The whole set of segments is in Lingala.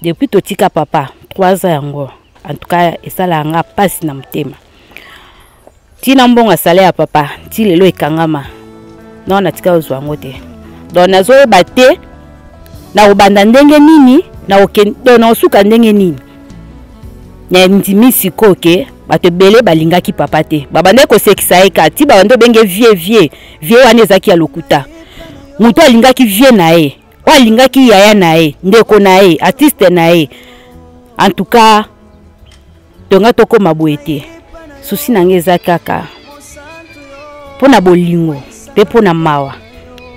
Depuis totika papa 3 ans yango, en tout cas esalaka nga mpasi na motema. Ntina mbongo asala ya papa ti lelo ekangama, non natika kozwa yango te. Donc nazoyeba te nakobanda ndenge nini, nakosuka ndenge nini. Nandimi sikoyo ke bato ebele balingaki papa te, babandaki kosekisa ye kaka ti babandi obenge vie vie vie, wana ezalaki ya lokuta. Moto alingaki vie na ye, oyo alingaki yaya na ye, ndeko na ye, artiste na ye. En tout cas tonga tokóma boye te. Susi na ngai eza kaka mpo na bolingo mpe mpo na mawa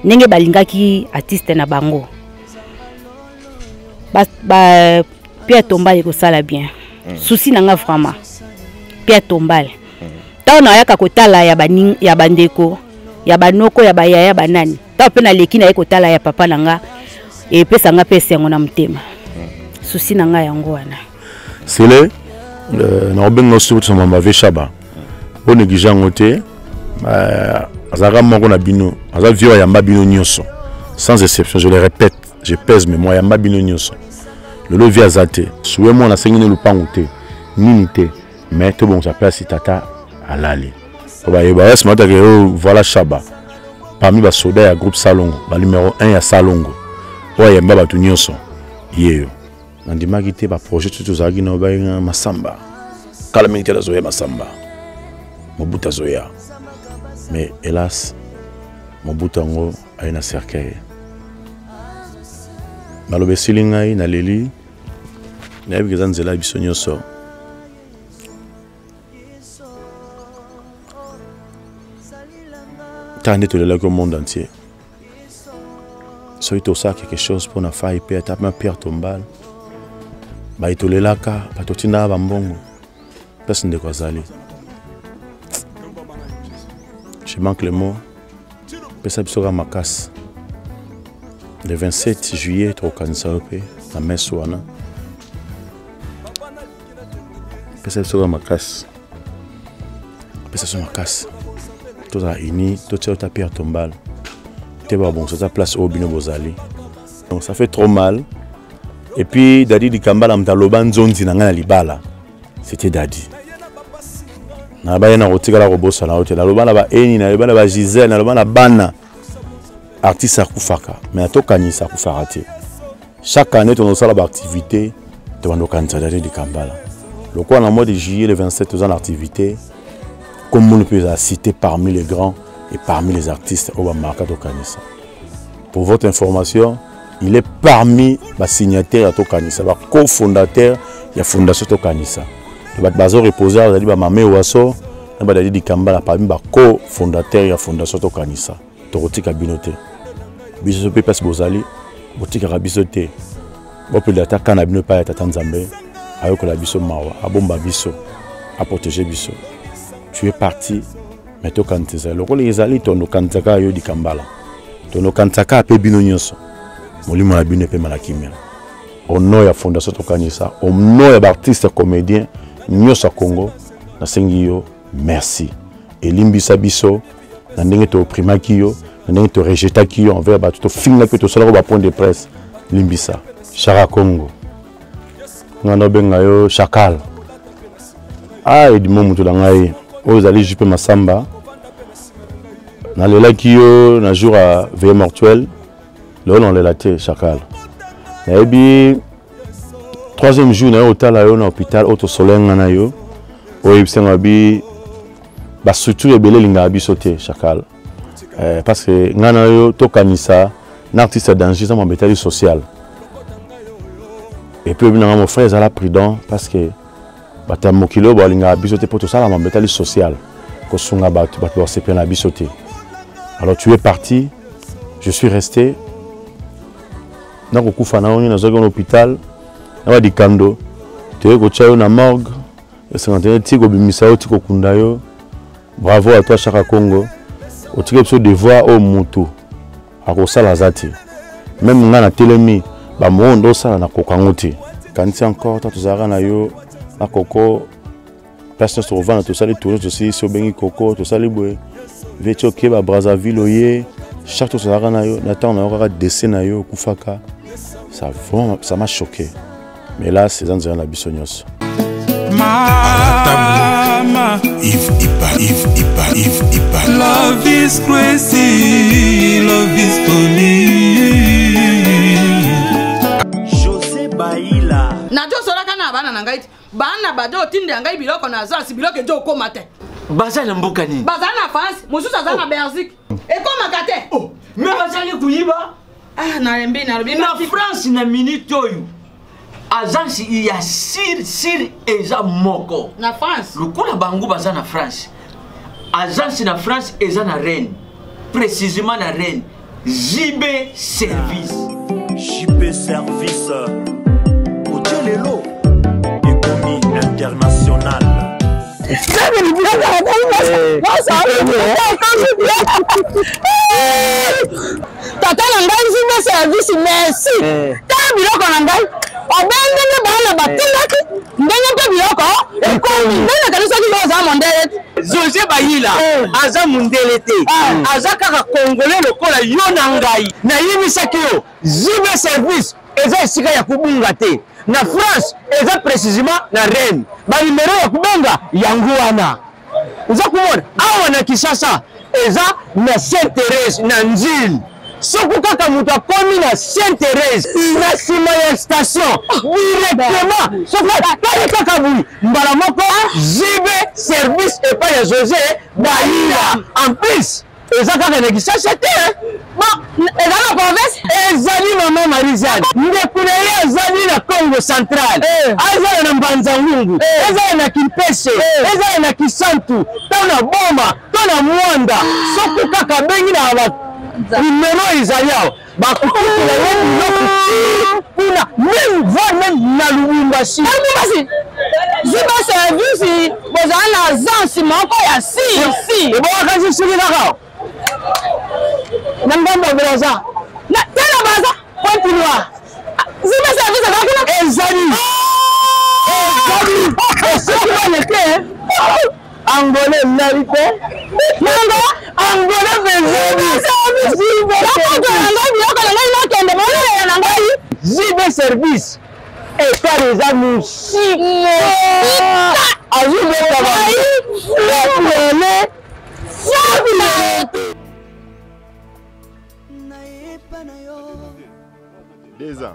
ndenge balingaki artiste na bango. Ba, ba, Pierre Tombale ekosala bien. Susi na nga vraiment Pierre Tombale. Ntango nayaka kotala ya, baning, ya bandeko ya banoko ya bayaya banani, ntango mpe naleki naye kotala ya papa na nga, epesa nga mpe esengo na motema. Susi na nga yango wana. Sele nakobenga surtout mama Veshaba, bonéglige yango te. Azalaka moko na bino, aza vieux ayamba bino nyonso sans exception. Je le répète, je pèse mes mots, ayamba bino nyonso. Lelo vie aza te, suwe mwana asengi ne lupangu te nini te, mais tobongisa place tata alali po bayeba ya nsima atake oyo. Voilà Shaba parmi basoda ya groupe Salongo, ba numéro 1 ya Salongo oyo ayamba bato nyonso yeyo. Nandimaki te baprojet to tozalaki na bayenga Masamba kala mingi te, nazoya Masamba, Mobutu azoya, mais hélas Mobutu yango aye na cercueil. Maloba esili ngai, naleli, nayebi eza nzela ya biso nyonso. Tala nde tolelaki au monde entier. Soki tosala quelque chose mpona fai mpe ata ma Pierre Tombale, baye tolelaka, bato tindaka bambongo place ndeko azali. Je manque le mot. Pesa biso kaka makasi. Le 27 juillet tokokanisa yo mpe na messe wana. Pesa biso kaka makasi, pesa biso makasi, tozala uni, totia ota Pierre Tombale te, babongisa ata place oyo bino bozali. Donc ça fait trop mal. Et puis Dadi Dikambala, moto aloba nzonzi na ngai na libala, c'était Dadi. Na baye na kotikala kobosana yo te. Naloba na baeni, naloba na bagisele, naloba na bana. Artiste akufaka, mais atokanisa akufaka te. Chaque année tozosala baactivité, tobanda kokanisa Dadi Dikambala. Lokola na mois de juillet le 27 toza na activité, komona mpe ezala cité parmi les grands et parmi les artistes oyo bamarka Tokanisa. Pour votre information, il est parmi basignataire ya Tokanisa, bacofondateur ya fondation Tokanisa. Bato bazo repose azali bamame waso na badadi Dikambala, parmi bacofondateur ya fondation Tokanisa. Tokotika bino te, biso mpe place bozali botikaka biso te. Bopela ata ka na bino epai ya tata Nzambe, ayokola biso mawa, abomba biso, aprotege biso. Tu es parti, mais tokanisa ezali lokola ezali, tonokanisaka yo Dikambala, tonokanisaka mpe bino nyonso. Molimo na bino epema na kimia. Au nom ya fondation Tokanisa, au nom ya baartiste comédien nyonso ya Congo, nasengi yo merci. Elimbisa biso na ndenge tooprimaki yo, na ndenge torejetaki yo envers bato, tofingaki yo, tosalaka bapoint de presse. Limbisa Shaka Congo, ngai naobenga yo Chakal. Ah, Edimo moto na ngai oyo ezali Jupe Masamba, nalelaki yo na jour ya veille mortuelle, lelo nalela te Chakal. Nayebi troisième jour na yo otala yo na hôpital oyo tosolai ngai na yo, oyebisa ngai bi bastructure ebele elingaka biso te Chakal. Parce que ngai na yo tokanisa na artiste ya danger eza mambo etali social. Et puis oyebi na ngai, mon frère, ezala prudent, parce que bato ya mokili oyo balingaka biso te mpo tosala mambo etali social, kosunga bato, bato basepela na biso te. Alors tu es parti, je suis resté. Nakokufa na yo nini, nazwaki na hôpital na badikando, toye kotia yo na morgue esenga ti kobimisa yo ti kokunda yo. Bravo à toi Chaka Congo, otiki biso devoir oyo mutu akosala aza te. Meme ngai natelemi bamoo nde osala nakoka yango te. Kanisi encore ta tozalaka na yo na koko, place nyonso tokovanda, tosali tourne, tosilisi, obengi koko, tosali boye veti, oke ba Brazzaville, oye chaque tozalaka na yo na ntango na yo kaka dese na yo okufaka. Ça vraiment, ça m'a choqué. Mais hélas, eza nzela na biso nyonso. Mama Yves Ipa, Yves Ipa, Yves Ipa. Love is crazy, love is funny. José Baila. Najosolaka na bana na ngai ti bana bade otindela ngai biloko na agence, biloko ejo okóma te. Baza na mboka nini? Baza na France, mosusu aza na Belgique, ekómaka te. Oh, mais bazali koyiba. Ah, nalembi, nalobi. Na France, na minute oyo, agence ya sir sir eza moko na France. Lokola bango baza na France, agence na France eza na Rennes, précisément na Rennes, JB Service. JP Service otie lelo ekomi international. Tata na ngai JB Service, merci. Tala biloko na ngai obe ndenge bana batindaki, ndenge mpe biloko ekomi, ndenge nakanisaki yo oza mondele te. José Bayila aza mondele te, aza kaka Congolais lokola yo na ngai. Nayebisaki yo, JB Service eza esika ya kobunga te. Na France, eza précisément na Rennes. Banimero ya kobenga yango wana oza komona awa. Na Kinshasa, eza na Sainte Thérèse, na Njili. Soki kaka moto akomi na Sainte Thérèse, na nsima ya station directement, soki atali kaka boye, mbala moko JB Service epai ya José Bayila. En plus, eza kaka na Kinshasa te. Bon, eza na province. Ezali mama Marizane, ndeko na ye azali na Congo Central, azala na Mbanza Ngungu, ezala na Kimpese, ezala na Kisantu, to na Boma, to na Mwanda. Soki kaka abengi na ba nimero ezali awa, bakokutela ye biloko kuna, même voire même na Lubumbashi. Lubumbashi. JB Service, bozala na agence moko ya si si. Ebongakasi soki kaka na ngambo ya Braza. Te, na Braza. Pointe Noire. JB Service eza kuna. Ezali, ezali. Soki baleke Angolais nali te. Nango. Angola vezeli. Nakoto na ngai biloko na ngai, nakende bolelela na ngai. JB Service etala eza mosika, azobeta balele. Nayepa na yo. 2 ans.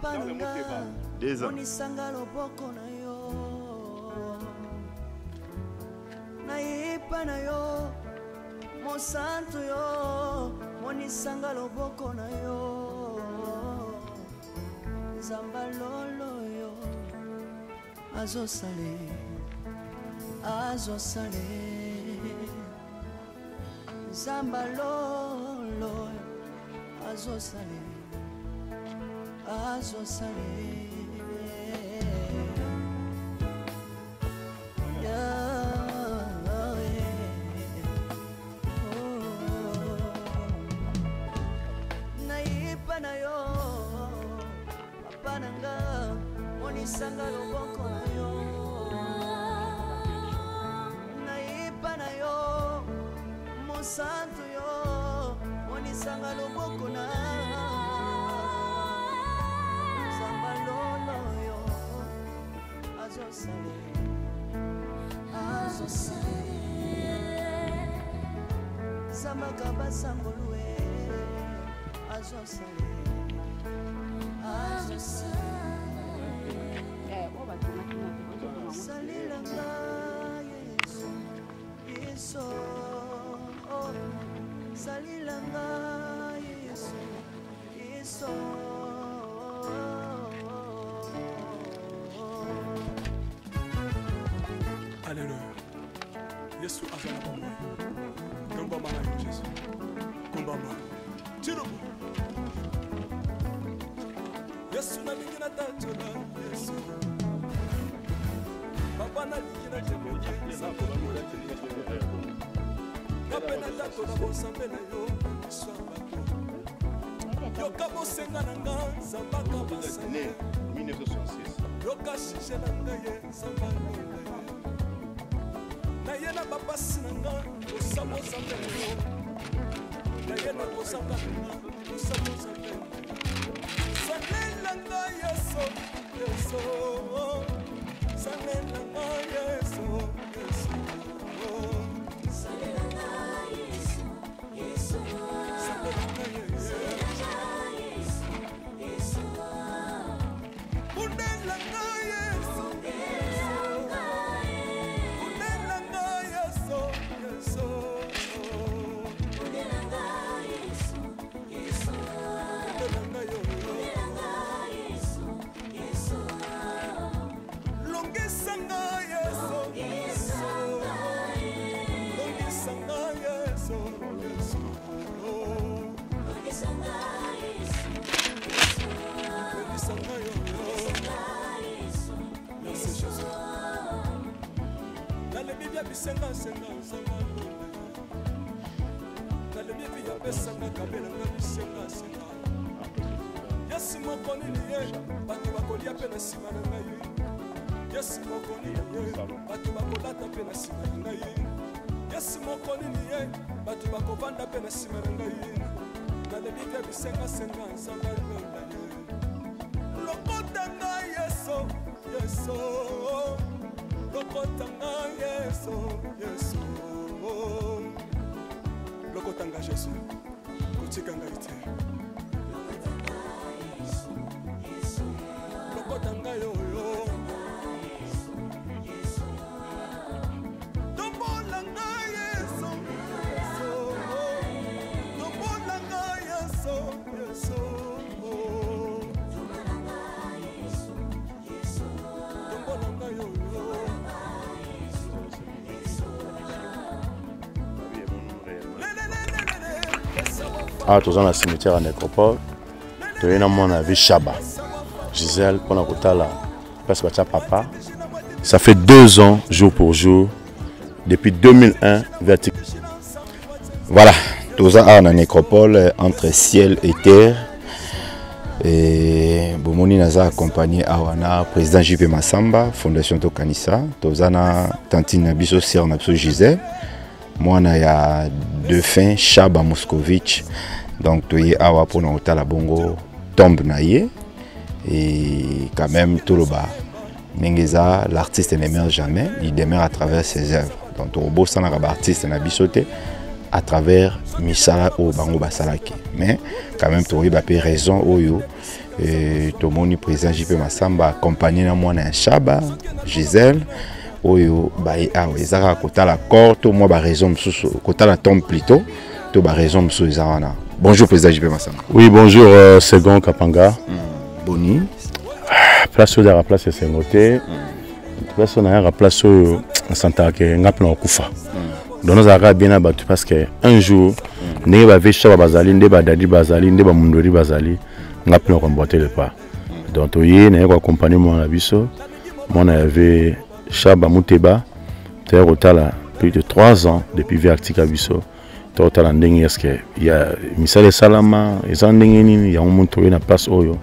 2 ans. Monisanga loboko na yo. Nayepa na yo, mosantu yo, monisanga loboko na yo. Nzamba lolo yo azosale, azosale. Nzamba lolo azosale, azosale. Yeah, oh. Nayepa na yo, papa na nga, monisanga loboko na yo. Nayepa na yo, mosantu yo, monisanga loboko na Nzamba lolo yo azosale, azosale. Zambaka basangolu e azosale, azosale. Salelanga Yesu, Yesu, oh. Salelanga Yesu, Yesu. Alleluya, Yesu aza na bomoi. Tombama na yo Jésus, kombama tilobo. Yesu, nalingi natatola Yesu. Papa, nalingi natémoigner Nzambe nga mpe natatola bonzambe na yo miso ya bato. Yoka bosenga na nga, Nzambaka basane. 1966. Yoka sujet na ngai ye, Nzambe alonga ye. Naye na bapasi na nga, kosamba Nzambe na yo. Naye na kozanga na nga, kosamba Nzambe. Salela ngai Yesu. Yesu salela nga Yesu Yesu salela nga Yesu Yesu salela nga Yesu Yesu Yesu bundela nga Yesu bundela nga Yesu Yesu bundela nga Yesu Yesu bundela nga yo bundela nga Yesu Yesu longisa nga Yesu longisa nga longisa nga Yesu Yesu longisa nga Yesu longisa nga yo longisa nga Yesu Merci Jésus. Nalobi bia bisenga senga nzanga nalobi bi apesanga kabelanga bisenga senga Yesu moko nini ye bato bakolia mpe na nsima na ngai Yesu moko nini ye bato bakolata mpe na nsima na ngai Yesu moko nini ye bato bakovanda mpe na nsima na ngai nalobi bia bisenga senga nzanga londa ye lokota ngai Yesu Yesu lokota ngai Yesu Yesu lokota ngai Yesu kotika ngai te lokota ngai oyo tombola ngai Yesu Yesu tombola ngai Yesu Yesu tombola ngai oyo Awa toza na cimetière ya nécropole, toye na mwana ya Shaba Gisèle mpona kotala place batia papa. Ça fait 2 ans jour pour jour depuis 2001 vertic. Voilà, toza awa na nécropole entre ciel et terre. Et bomoni naza accompagné awa na président JP Massamba, Fondation Tokanisa. Toza na tantine na biso, sœur na biso Gisèle, mwana ya défunt Shaba Moscovitch. Donc toye awa mpona kotala bongo tombe na ye. Et quand même toloba ndenge eza, l'artiste ne meurt jamais, il demeure à travers ses œuvres. Donc tokobosanaka baartiste na biso te à travers misala oyo bango basalaki, mais quand même tokoyeba mpe raison oyo tomoni président JP Massamba accompagné na mwana ya Shaba Gisèle oyo baye awa. Eza kaka kotala corps to mwa baraison mosusu, kotala tombe plutôt, to baraison mosusu eza wana? Bonjour président JP Massamba. Oui, bonjour Second Kapanga. Boni? Place oyo ezalaka place esengo te. Place oyo nayaka, place oyo nasantaka ke nga mpe na kokufa. Donc nazalaka bien na bato parce que un jour, ndenge bavieux Shaba bazali, nde badadi bazali, nde bamundori bazali, nga mpe na koemboîter le pas. Donc toye naye koaccompagne mwana na biso, mwana ya vieux Shaba Muteba. Toya kotala plus de 3 ans depuis vieux atika biso. Tokotala ndenge eske ya misala esalama eza ndenge nini. Yango moto toye na place oyo,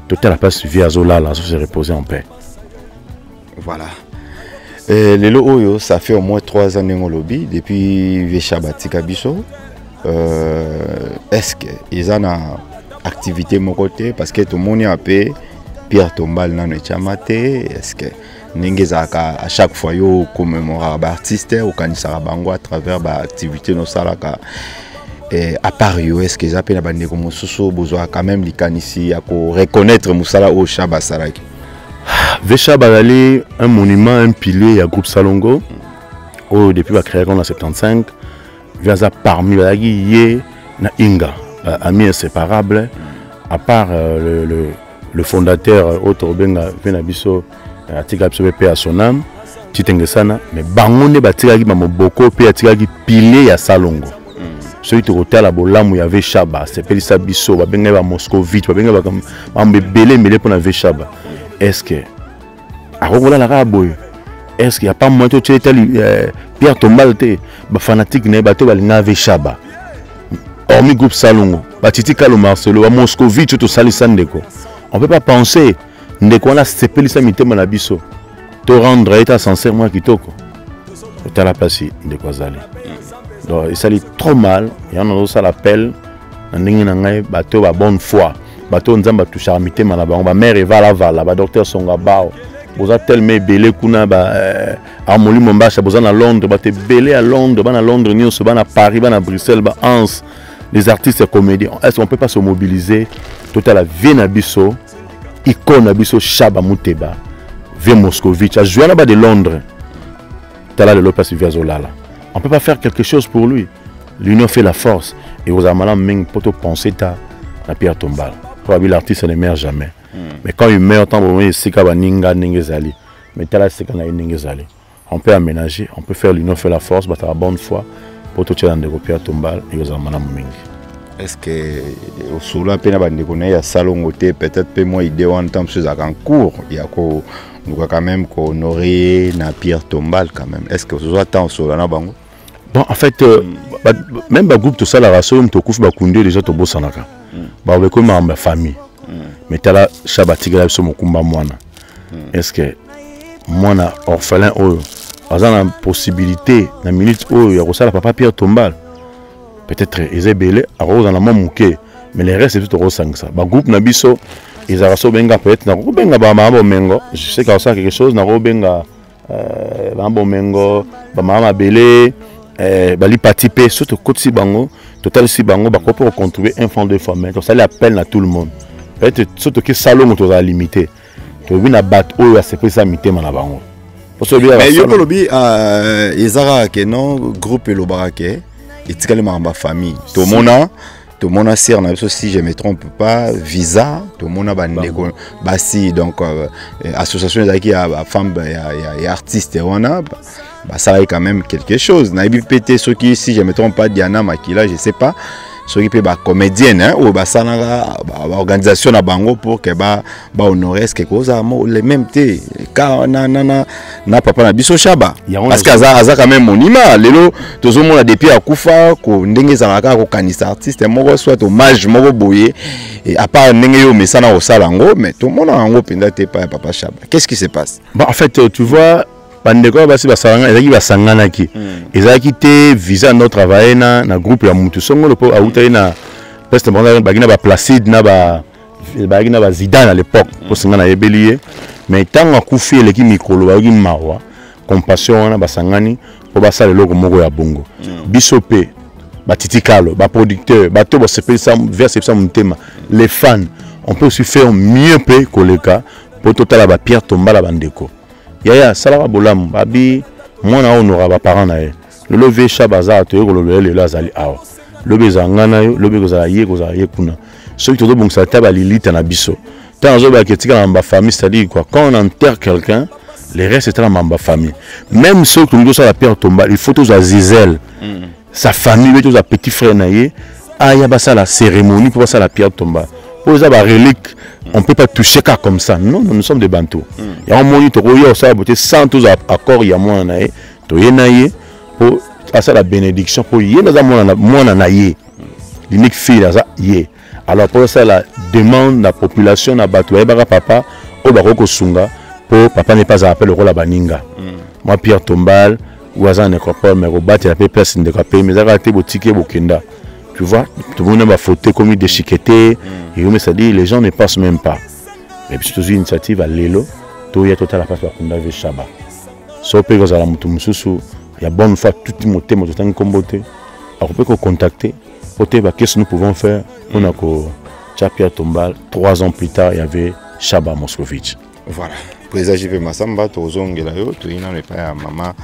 totala place vieux azolala, azo se reposer en paix. Voilà. Lelo oyo, ça fait au moins 3 ans ndenge olobi depuis vieux Shaba atika biso. Est-ce que eza na activité moko te? Parce que tomoni ape pierre tombale nano etiama te. Est-ce que ndenge ezalaka à chaque fois yo commémoraka baartiste, okanisaka bango à travers baactivité nosalaka, à part yo, est ce que eza mpe na bandeko mosusu bozwaka quand même likanisi ya koreconnaître mosala oyo Shaba asalaki? Vieux Shaba azali un monument, un pilier ya groupe Salongo oyo depuis bacréaka na 75. Vieux aza parmi, bazalaki ye na Inga ami inséparable, à part le fondateur oyo tokobenga vieux na biso atikaka biso mpe ya son âme Titengesana. Mais bango nde batikaki bamoboko mpe atikaki pilier ya Salongo. Soki tokotala bolamu ya vieux Shaba, asepelisa biso, babengaki bamoscovite, babengaki makambo ebele ebele mpona vieux Shaba. Est ce que akoki kolala kaka boye? Est ce que ya pas moyen totia etali pierre tombale te? Bafanatique na ye, bato balingaka vieux Shaba, hormis groupe Salongo, batiti Kalo Marcelo, bamoscovite oyo tosalisa ndeko, on peut pas penser ndeko wana asepelisa mitema na biso, to rendre ye ta sincère mwa kitoko. Otala mpasi ndeko azali. Donc esali trop mal. Yango nazosala appel na ndenge na ngai, bato ba bonne foi. Bato oyo Nzambe atushaka mitema na bango, bamare evalavala, badocteur Songa Bao, boza tellement ebele kuna, ba Armoli Mombasha, boza na Londres, bato ebele ya Londres, bana Londres nyonso, bana Paris, bana Bruxelles, ba Hans, les artistes et comédiens. Est-ce qu'on peut pas se mobiliser? Totala vie na biso, icône na biso Shaba Muteba, vie Moscovitch, a joué là-bas de Londres. Tala lelo place vie azolala. On peut pas faire quelque chose pour lui? L'union fait la force. Et aux amalam ming poto penser ta na pierre tombale. Pour l'artiste ne meurt jamais. Mais quand il meurt, tant bon esika baninga ndenge ezali. Mais tala esika na ye ndenge ezali. On peut aménager, on peut faire, l'union fait la force, bato ya bonne foi po totiela ndeko pierre tombale, ekozala malamu mingi. Est ce que osolola mpe na bandeko na ye ya salongo te? Peut-être mpe mwa idée wana ntango mosusu ezalaka en cours ya koluka quand même kohonorer na pierre tombale quand même. Est ce que ozwa temps osolola na bango? Bon, en fait, même bagroupe tosalaka, soki moto okufi, bakundi déjà, tobosanaka. Bakoki komi makambo ya famille. Mais tala, Shaba atikela biso mokumba mwana. Est ce que mwana orphelin oyo aza na possibilité na minute oyo ya kosala papa pierre tombale? Peut-être eza ebele, akokozala na mwa moke, mais le reste biso tokosangisa bagroupe na biso. Ezalaka so obenga, peut-être nakokobenga bamama bomengo, je sais kakosala quelque chose, nakobenga bamama bomengo, bamama mabele, balipati mpe. So tokotisi bango, totalisi bango, bakoki mpe kocontribuer un franc, deux fois. Mais tosali appel na tout le monde. Peut-être so toki salongo, tozala limité, tolobi na bato oyo asepelisa mitema na bango. Mais yo olobi eza kaka ke non, groupe elobaka ke etikali makambo ya famille. Tomona sœur na biso, si je me trompe pas, visa, tomona bandeko basi, donc association ezalaki ya bafemme ya artiste wana, basalaki quand même quelque chose. Nayebi mpe te soki, si je me trompe pas, Diana Makila, je sais pas soki mpe bacomédienne oyo basalaka baorganisation na bango pour ke bahonorer. Est ce que kozala le même te ka na papa na biso Shaba? Parce que aza quand même monument. Lelo tozomona depuis akufa ko ndenge ezalaka kaka kokanisa artiste moko, soit hommage moko boye, à part ndenge yo omesana kosala yango, mais tomona yango mpenza te epai ya papa Shaba. Qu'est-ce qui se passe? Bon, en fait, tu vois, bandeko oyo basi basalanga, ezalaki basanganaki, ezalaki te visa no travaille na groupe ya mutu songolo, mpo awutaki na presque baki na baplacide na ba bayaki na bazidane à l'époque, mpo singa nayebeli ye. Mais ntango akufi, eleki mikolo, bayoki mawa, compassion wana, basangani mpo basala eloko moko ya bongo. Biso mpe batitikalo, baproducteur, bato basepelisa vers motema, les fans, on peut aussi faire mieux mpe koleka mpo totala bapierre tombala. Bandeko, yaya asalaka bolamu, babi mwana oyo honorer baparent na ye. Lelo vie Shaba aza, toye koloba ye lelo azali awa, lobi ezala ngai na yo, lobi ekozala ye, kozala ye kuna. Soki tozobongisa ata balilita na biso, ntango azobaki etikala na bafamille, c'est-à-dire quoi, quand on enterre quelqu'un, le reste etala na bafamille. Même soki tolingi tosala pierre tombale, il faut tozwa Zizel, sa famille, mpe tozwa petit frère na ye, aya basala cérémonie mpo basala pierre tombale, mpo eza barelique, on peut pas toucher ka comme ça. Non, non, nous sommes des Bantous. Yango moni tokoya kosala bote sans tozwa accord ya mwana na ye. Toye na ye mpo asala bénédiction, mpo ye nde aza mwana na ye, l'unique fille aza ye. Alors mpo asala demande na population, na bato bayebaka papa oyo bakoki kosunga, mpo papa ne mpe azala mpe lokola baninga. Mwa pierre tombale oyo aza na nécropole, mais kobatela mpe place ndeko apemi, eza kaka te botiki ye bokenda. Tu vois, tomoni na bafoto ekomi déchiqueté, ekomi, c'est-à-dire les gens ne pensent même pas. Mais biso tozwi initiative ya lelo, toya totala place bakunda ve Shaba. So mpe kozala moto mosusu ya bonne foi, tuti motema, totangi nkombo te, akoki mpe kocontacter po toyeba qu'est-ce que nous pouvons faire mpona kotia pierre tombale. 3 ans plus tard, il y avait Shaba Moscovitch. Voilà, président JP Masamba, tozongela yo. Toyi nano epai ya mama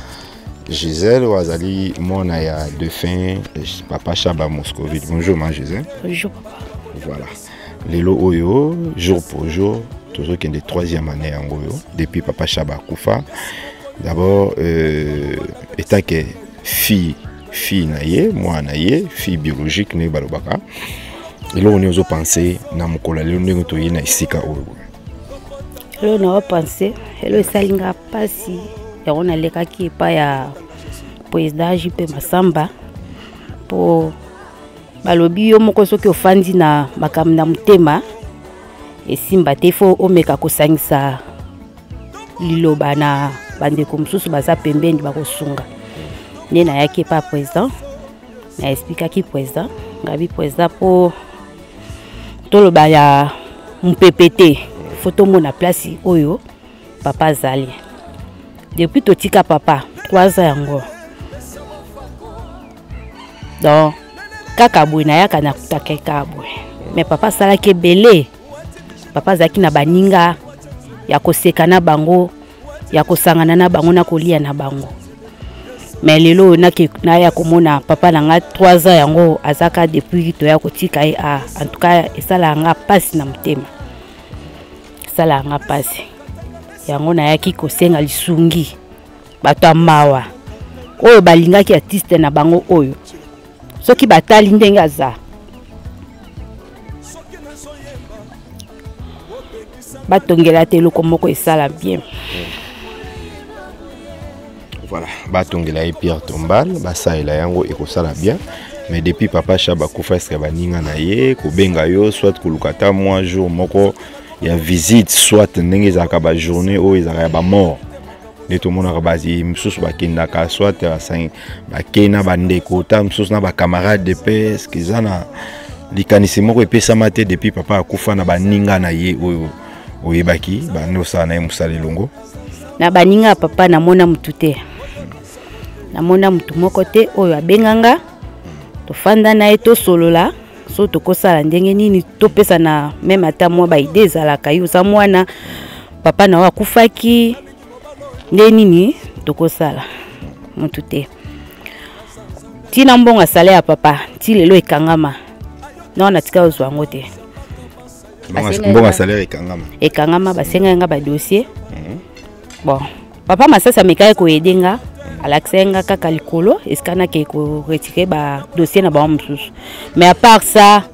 Gisèle oyo azali mwana ya défunt papa Shaba Moscovitch. Bonjour, ma Gisèle. Bonjour, papa. Voilà, lelo oyo, jour pour jour, tozokende troisième année yango oyo depuis papa Shaba akufa. D'abord, etake fille na ye, mwana na ye, fille biologique ndenge balobaka, eloko nini ozopense na mokolo ya lelo ndenge toye na esika oyo boye? Eloko naopense, elo esali nga mpasi, yango nalekaki epai ya président JP Masamba, mpo balobi yo moko soki ofandi na makambo na motema, esimba te. Fo omeka kosangisa liloba na bandeko mosusu baza pembeni, bakosunga. Nde nayaki epa président, naexplikaki président, ngabi président, mpo Toloba ya mopepe te, fo tomona place oyo papa azali. Depuis totika papa 3 ans yango, donc kaka boye nayaka nakutaka kaka boye. Mais papa asalaki ebele, papa azalaki na baninga ya koseka na bango, ya kosangana na bango, na kolia na bango. Mais lelo oyo naya komona papa na nga 3 ans yango azaka depuis toya kotika ye. A en tout cas esalaka nga mpasi na motema, esalaka nga mpasi. Yango nayaki kosenga lisungi bato ya mawa oyo balingaki artiste na bango, oyo soki batali ndenge aza, batongela te eloko moko esala bien. Voilà, batongela ye pierre tombale, basalela yango, ekosala bien. Mais depuis papa Shaba akufa, eske baninga na ye kobenga yo, soit koluka ata mwa jour moko ya visite, soit ndenge ezalaka bajournée oyo ezalaka ya bamort, nde tomonaka bazi mosusu bakendaka, soit bakei na bandeko ta mosusu na bacamarade mpe, eske eza na likanisi moko epesama te depuis papa akufa na baninga na ye oyo oyebaki bande osala na ye mosala elongo? Na baninga ya papa namona mutu te, namona mutu moko te oyo abenganga tofanda na ye, tosolola so tokosala ndenge nini, topesa na meme ata mwa baide. Ezalaka yo oza mwana, papa na yo akufaki, nde nini tokosala? Mutu te. Ntina mbongo asala ya papa ti lelo ekangama, nao natika kozwa yango te. Mbongo ya salaire ekangama? Ekangama, basengaki nga badossier. Bon, papa Masasi amekaki koyede nga, alakisaki nga kaka likolo esika nake koretire badossier na bango mosusu. Mais à part ça,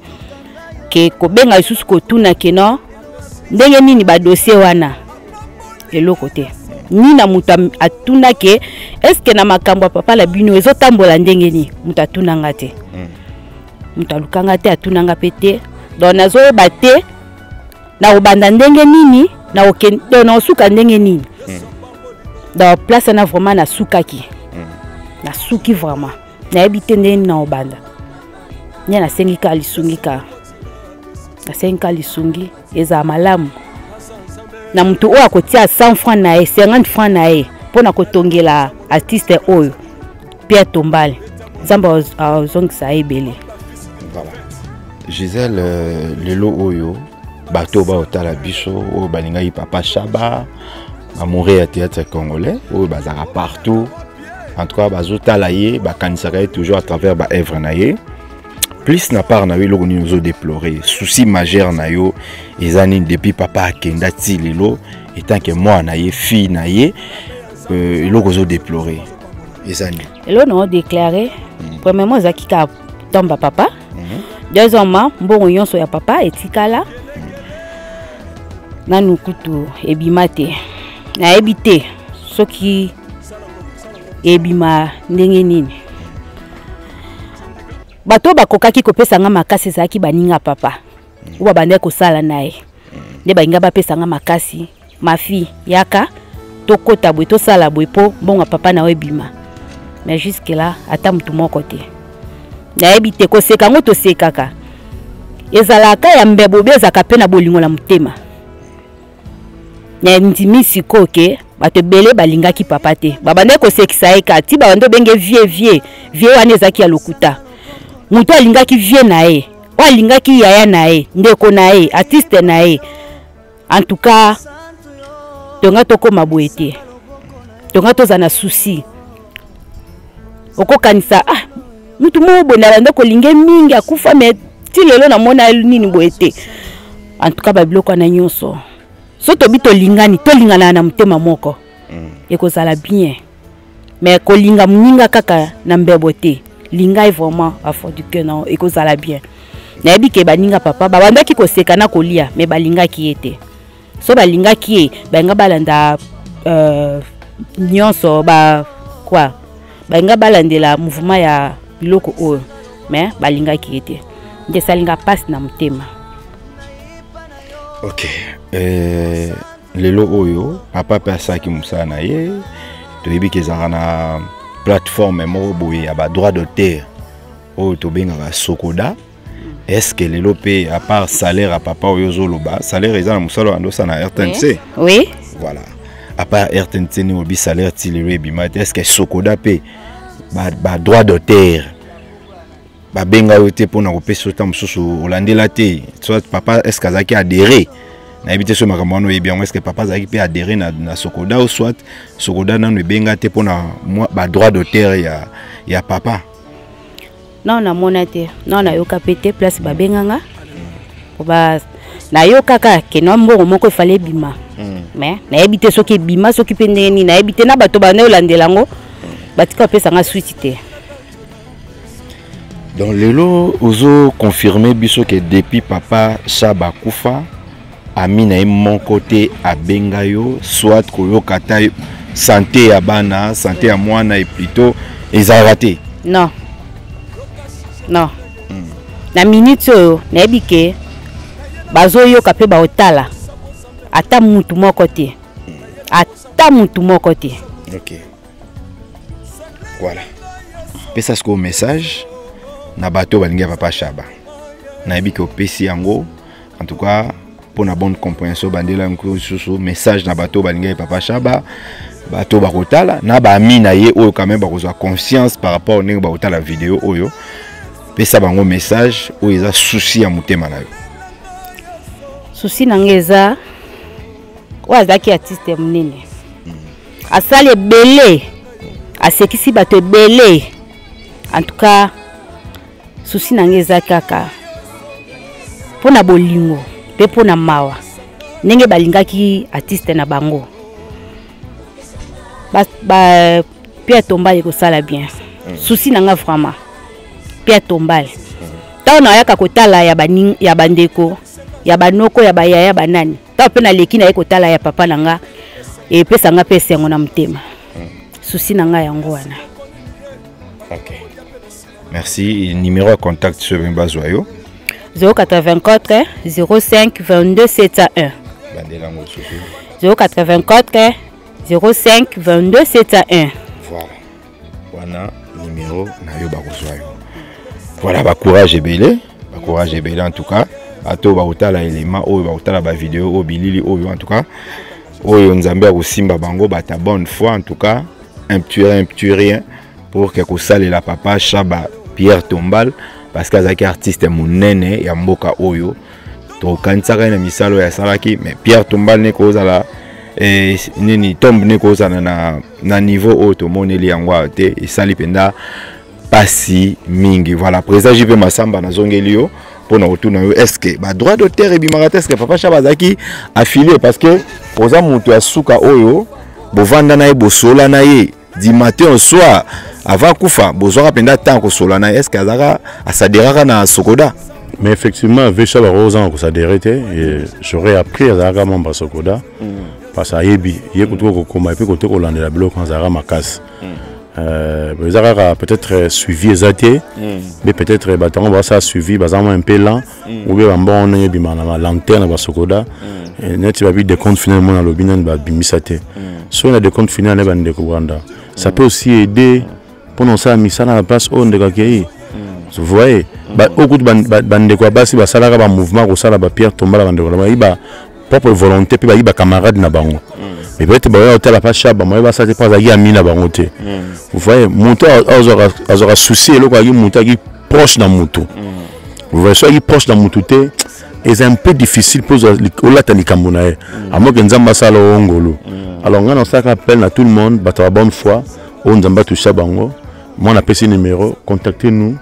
ke kobenga lisusu kotuna ke non, ndenge nini badossier wana, eloko te. Ni na moto atuna ke estce na makambo ya papa na bino ezotambola ndenge nini, moto atuna nga te, moto aluka nga te, atuna nga mpe te. Donc nazoyeba te nakobanda ndenge nini, donc nakosuka ndenge nini. Donc place wana vraiment nasukaki, nasuki vraiment, nayebi te ndenge nini nakobanda. Nde nasengi kaka lisungi, kaka nasengi kaka lisungi ezala malamu na moto oyo akotia 100 franc na ye, 50 franc na ye, mpo na kotongela artiste oyo Pierre Tombale. Nzambe azongisa ye ebele. Voilà. Gisèle, lelo oyo bato oyo baotala biso, oyo balingaki papa Shaba, amoureux ya théâtre congolais oyo bazalaka partout, en tout cas bazotala ye, bakanisaka ye toujours à travers baœuvre na ye. Plus na part na yo, eloko nini ozodéplore? Souci majeur na yo eza nini depuis papa akenda ti lelo, etant que mwana na ye, fille na ye, eloko ozodéplore eza nini? Eloko na odéclare, premièrement ezalaki kaka tomba papa. Deuxièmement, mbongo nyonso ya papa etikala nanu kutu ebima te, nayebi te soki ebima ndenge nini. Bato oyo bakokaki kopesa nga makasi ezalaki baninga papa oyo babandaki kosala na ye, nde balinga bapesa nga makasi: mafi, yaka tokota boye, tosala boye mpo mbongo ya papa na yo ebima. Mais jusque là ata motu moko te. Nayebi te koseka yango tosekaka ezalaka ya mbebo obe ezalaka mpe na bolingo na motema. Na ndimi sikoyo ke bato ebele balingaki papa te, babandaki kosekisa ye kaka ti babandi obenge vie vie vie. Wana ezalaki ya lokuta. Moto alingaki vie na ye, oyo alingaki yaya na ye, ndeko na ye, artiste na ye, en tout cas tonga tokóma boye te, tonga tozala na souci. Okokanisa ah, mutu moko boye nabanda kolinge mingi akufa, mais ti lelo namona nini boye te. En tout cas babiloko wana nyonso, so tobi tolingani, tolingana na motema moko, ekozala bien. Mais kolinga moninga kaka na mbebo te, linga ye vraiment à fond du cœur na, ekozala bien. Nayebi ke baninga papa babandaki koseka na kolia, mais balingaki ye te. So balingaki ye, balinga balanda nyonso ba quoi, balinga balandela mouvement ya biloko oyo, mais balingaki ye te. Nde esalinga mpasi na motema. Ok, lelo oyo papa mpe asalaki mosala na ye, toyebi ke ezalaka na plateforme moko boye ya badroit d'auteur oyo tobengaka Sokoda. Est ce que lelo mpe à part salaire ya papa oyo ozoloba, salaire eza na mosala oyo andosala na RTNC? Oui. Voilà, à part RTNC nde olobi salaire ti lelo ebima te. Est ce que Sokoda mpe ba droit d'auteur babenga yo te mpona kopesa yo ntango mosusu olandela te? Soit papa, est ce que azalaki adhéré? Nayebi te soki makambo wana oyebi yango. Est ce que papa azalaki mpe adhéré na Sokoda, ou soit Sokoda nano ebenga te mpona badroit d'auteur ya papa? Non, namona te, non, nayoka mpe te place babenganga. Po nayokaka ke no mbongo moko efale ebima, mais nayebi te soki ebima, soki mpe ndenge nini, nayebi te. Na bato banda olandela yango, batika bapesanga suite te. Donc lelo ozo confirmer biso ke depuis papa Shaba akufa, ami na ye moko te abenga yo, soit koyoka ata santé ya bana, santé ya mwana, et plutôt ezalaka te? Non, non. Na minute oyo nayebi ke bazoyoka mpe baotala, ata mutu moko te, ata mutu moko te. Ok, voilà, pesa sikoyo message na bato oyo balingi ya papa Shaba. Nayebi ke opesi yango, en tout cas mpona bonne compréhension. Bandela yango lisusu, message na bato oyo balingi ya papa Shaba, bato oyo bakotala na baami na ye oyo quand même bakozwa conscience par rapport ndenge bakotala video oyo. Pesa bango message oyo eza souci ya motema na yo. Souci na ngai eza oyo: azalaki artiste ya monene, asali ebele, asekisi bato ebele. En tout cas, souci na ngai eza kaka mpo na bolingo mpe mpo na mawa, ndenge balingaki artiste na bango ba Pierre Tombale, ekosala bien. Souci na nga vraiment, Pierre Tombale, ntango nayaka kotala ya bandeko, ya banoko, ya bayaya, banani, ntango mpe naleki naye kotala ya papa na nga, epesa nga mpe esengo na motema. Souci na nga yango wana. Ok, merci. Numéro ya contact soki bazwa yo? 084 05 22 701. Bandela yango lisusu. 084 05 22 701. Voilà, wana numéro na yo, bakozwa yo. Voilà, bacourage ebele, bacourage ebele. En tout cas, bato bakotala élément oyo, bakotala bavideo oyo, bilili oyo, en tout cas oyo Nzambe akosimba bango, bata bonne foi, en tout cas un petit rien, un petit rien pour ke kosalela papa Shaba Pierre Tombal, parce que azalaki artiste monene ya mboka oyo tokanisaka ye na misala oyo asalaki. Mais Pierre Tombal ne kozala nini, tombe ne kozala na niveau oyo tomoneli yango awa te, esali mpenza pasi mingi. Voilà, président JP Masamba, nazongeli yo mpona kotuna yo: est ce que badroit d'auteur ebimaka te? Est ce que papa Shaba azalaki affilié? Parce que oza moto ya suka oyo bovanda na ye, bosola na ye du matin au soir avant kufa, bozwaka mpenza temps kosola na ye. Est ce que azalaka asadheraka na Sokoda? Mais effectivement, Vesha bakozanga kosadhérer te. Et j'aurais appris azalaka membre ya Sokoda, parce que ayebi ye kotoka kokoma et puis kote kolandela biloko, azalaka makasi. Eza kaka peut-être suivi eza te, mais peut-être bato yango basala suivi, baza mwa un peu lent, ou bien bambongo ndenge ebima na balanterne na basokoda. Neti babi décompte final, mona alobi nani babimisa te. Soki na décompte final ne bandeko branda, ça peut aussi aider mpona kosala misala na place oyo ndeko akei. Vous voyez, oyo kutu bandeko ya basi basalaka bamouvement kosala bapierre Tombala, bandeko na bayi ba propre volonté mpe bayi bacamarade na bango, mais peut-être baoya kotala pa Shaba, moye basala te mpo azalaki ami na bango te. Vous voyez, moto azwaka souci eloko azalaki, moto azalaki proche na motu. Vous voyez, soki azalaki proche na motu te, eza un peu difficile mpo olata likambo na ye, amoke Nzambe asala oyo ngolu. Alors ngai nasalaka appel na tout le monde, bato ya bonne foi oyo Nzambe atusha bango. Moi napesi numéro, contactez nous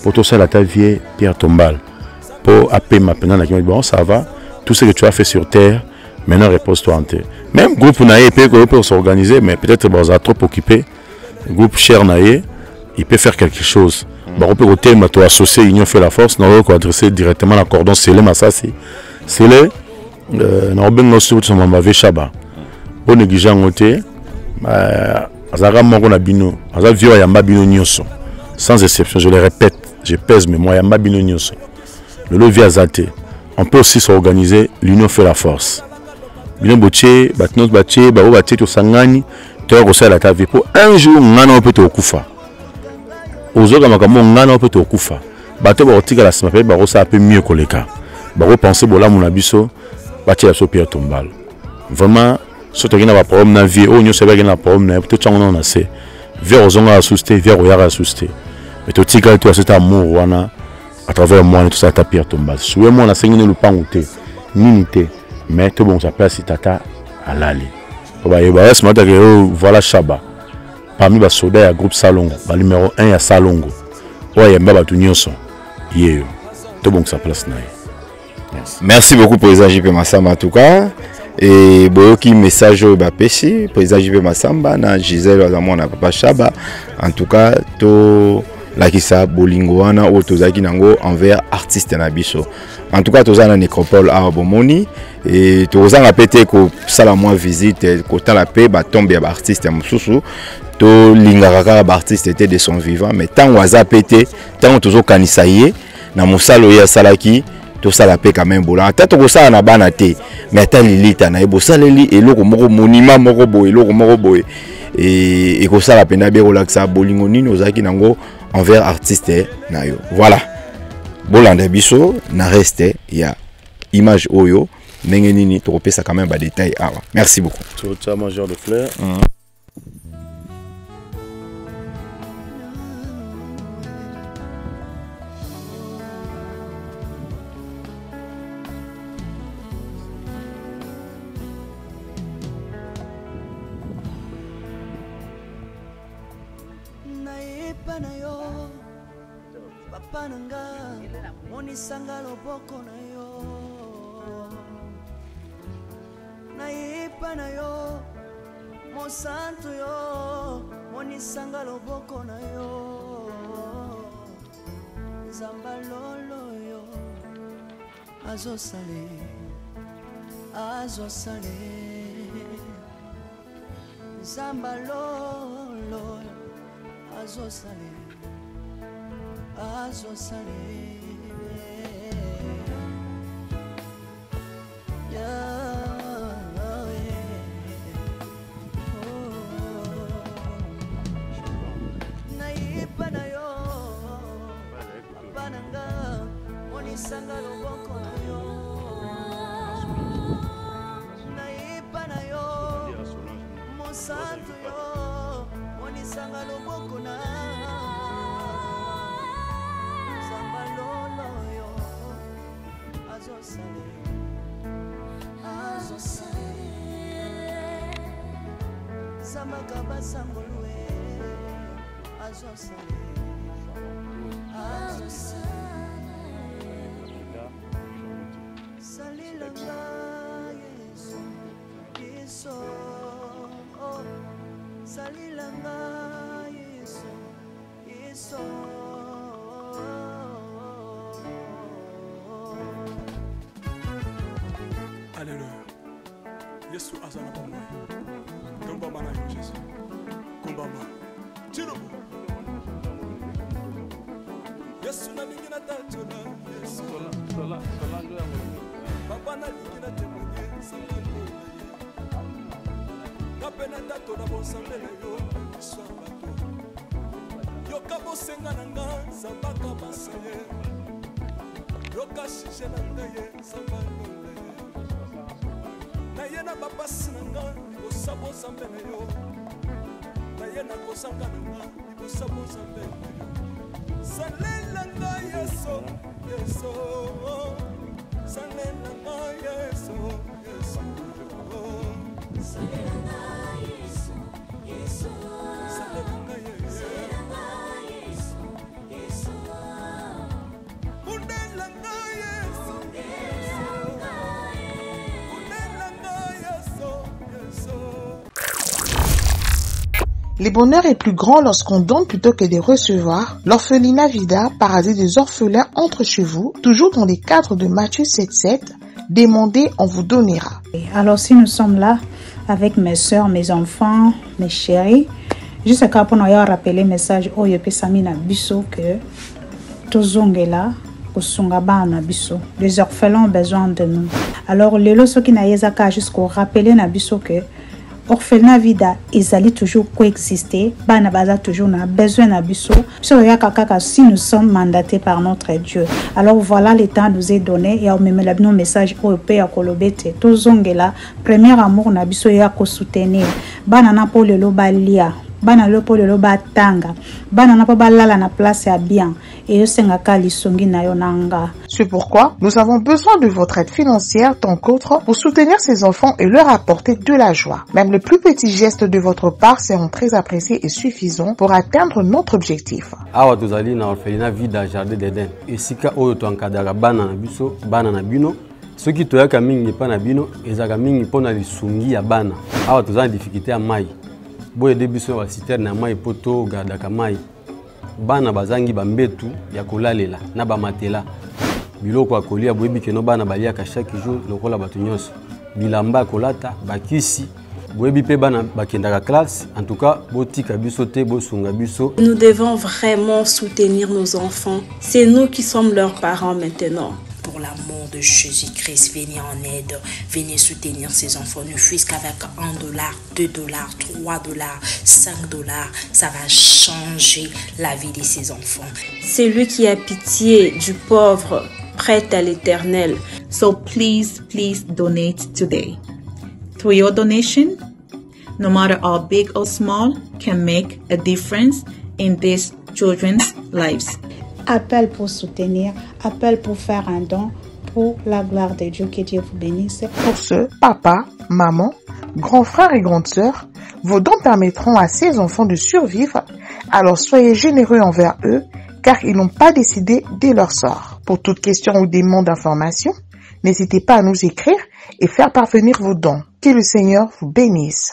po tosala ata vie Pierre Tombal mpo apema mpenza na kimia. Bon, ça va, tout ce que tu as fait sur terre, maintenant repose-toi en paix. Même groupe na ye mpe koyo mpe s'organiser, mais peut-être bazala trop occupé. Groupe cher na ye, il peut faire quelque chose. Bako mpe kotelema, to associer, union fait la force. Nakoki koadresser directement na cordon Sele Masasi. Sele, nakobenga osi kotisama mave Shaba, bonéglige yango te. Azalaka moko na bino, aza vieux, ayamba bino nyonso sans exception. Je le répète, je pèse mais moi, ayamba bino nyonso. Lelo vieux aza te, on peut aussi s'organiser, l'union fait la force. Bino botie bato nyonso, batie bango, batie, tosangani, toya kosalela ta vie, mpo un jour ngai na yo mpe tokokufa. Ozoka makambo, ngai na yo mpe tokokufa. Bato bakotikala nsima mpe bakosala mpe mieux koleka. Bakopense bolamu na biso, batiela biso pierre tombale. Vraiment, soki toki na baproblème na vie oyo nyonso ebaki na problème na ye, totyango nano na se. Vie akozongaka susu te, vie akoyaka susu te. Mais totikali to asota amour wana à travers mwana, tosala ata pierre tombale. Suye mwana asengi ne lupangu te, nini te, mais tobongisa place tata alali. Po bayeba ya nsima atake oyo, voilà Shaba parmi basoda ya groupe Salongo, ba numéro 1 ya Salongo oyo ayamba bato nyonso, yeyo tobongisa place na ye. Merci. Merci beaucoup président JP Massamba en tout cas. Et boyoki message oyo bapesi président JP Massamba na Gisèle aza mwana papa Shaba. En tout cas to lakisa bolingo wana oyo tozalaki nango envers artiste na biso. En tout cas toza na nécropole awa bomoni et tokozanga pe te kosala mwa visite kotala pe batombe ya baartiste ya mosusu. Tolingaka kaka baartiste te de son vivant, mais ntango aza pe te, ntango tozokanisa ye na mosala oyo asalaki, tosala pe quand même bola. Ata tokosala na bana te, mais ata lilita na ye bosaleli eloko moko, monument moko boye, eloko moko boye, e ekosala mpenza be kolakisa bolingo nini ozalaki nango envers artiste na yo. Voilà, bolanda biso na reste ya image oyo ndenge nini tokopesa quand même ba détail awa. Merci beaucoup. Totia major de fleurs. Nayepa na yo papa na nga, monisanga loboko na yo. Nayepa na yo mosantu yo, monisanga loboko na yo. Nzamba lolo yo azosale, azosale. Nzamba lolo azosale, azosale. Nayepa na yo papa na nga, monisanga loboko na yo. Nayepa na yo mosantu yo, monisanga loboko na Nzamba lolo yo azosale, azosale. Zambaka basangolwe azosale, azosale. Salelanga Yesu, Yesu, oh. Salelanga Yesu, Yesu. Alléluia. Yesu aza na bomoi. Tombama na yo Jésus. Kumbama. Tilobo. Yesu nalingi natatola Yesu. Papa nalingi natémoigner sanga ye. Nga mpe natatola bonzambe na yo miso ya bato. Yoka bosenga na nga nzambaka basa ye. Yoka sujet na ngai ye nzamba lola ye. Naye na bapasi na nga libosa bozambe na yo. Naye na kozanga na nga libosa bozambe na yo. Salela nga Yesu, Yesu. Salela nga Yesu, Yesu. Salela nga Yesu, Yesu. Salela nga Yesu. Salela nga Yesu, Yesu. Bundela nga Yesu. Bundela nga Yesu, Yesu. Le bonheur est plus grand lorsqu'on donne plutôt que de recevoir. L'orphelinat Vida, paradis des orphelins, entre chez vous, toujours dans les cadres de Matthieu 7,7, demandez, on vous donnera. Alors si nous sommes là avec mes soeurs, mes enfants, mes chéris, juste kaka mpona oya rappeler message oyo epesami na biso que tozongela kosunga bana na biso. Les orphelins ont besoin de nous. Alors lelo soki na ye eza kaka juste korappeler na biso que Orphelinat Vida ezali toujours coexister, bana baza toujours na besoin na biso. Biso toyaka kaka si nous sommes mandatés par notre Dieu. Alors voilà le temps nous est donné ya omemela bino message oyo pe ya koloba ete tozongela premier amour na biso ya ko soutenir bana na po lelo balia bana lelo po lelo batanga bana na po balala na place ya bien eyosengaka lisungi na yo na nga. C'est pourquoi nous avons besoin de votre aide financière tant qu'autre pour soutenir ces enfants et leur apporter de la joie. Même les plus petits gestes de votre part seront très appréciés et suffisants pour atteindre notre objectif. Awa tozali na orphelinat Vida Jardin d'Eden. Esika oyo toankadaka bana na biso, bana na bino. Soki toyaka mingi epai na bino, ezalaka mingi mpo na lisungi ya bana. Awa toza na difficulté ya mai. Boyede biso na ba citerne ya mai mpo togardaka mai. Bana bazangi bambetu ya kolalela na bamatela. Biloko ya kolia, boyebi keno bana baliaka chaque jour lokola bato nyonso. Bilamba ya kolata, bakisi, boyebi mpe bana bakendaka classe. En tout cas, botika biso te, bosunga biso. Nous devons vraiment soutenir nos enfants. C'est nous qui sommes leurs parents maintenant. Pour l'amour de Jésus-Christ, venez en aide, venez soutenir ces enfants, ne fût-ce qu'avec 1 dollar, 2 dollars, 3 dollars, 5 dollars, ça va changer la vie de ces enfants. Celui qui a pitié du pauvre prête à l'Éternel. So please, please donate today. Through your donation, no matter how big or small, can make a difference in these children's lives. Appel pour soutenir, appel pour faire un don, pour la gloire de Dieu, que Dieu vous bénisse. Pour ce, papa, maman, grand frère et grande sœur, vos dons permettront à ces enfants de survivre, alors soyez généreux envers eux, car ils n'ont pas décidé de leur sort. Pour toute question ou demande d'information, n'hésitez pas à nous écrire et faire parvenir vos dons. Que le Seigneur vous bénisse.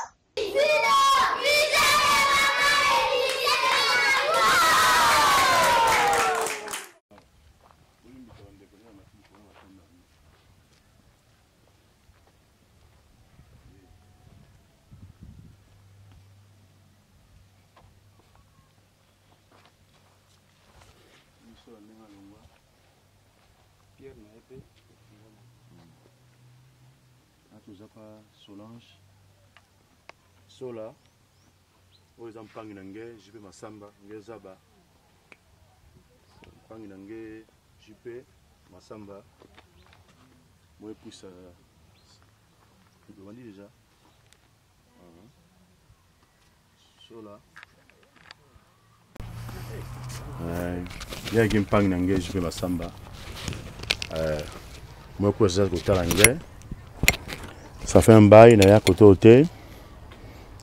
Toza pa Solange Sola oyo eza mpangi na nge JP Masamba nge zaba mpangi na nge JP Masamba moepuisa obandi déjà Sola yaki mpangi na nge JP Masamba moepuisa kotala nge. Ça fait un bail na ya kote oyo te.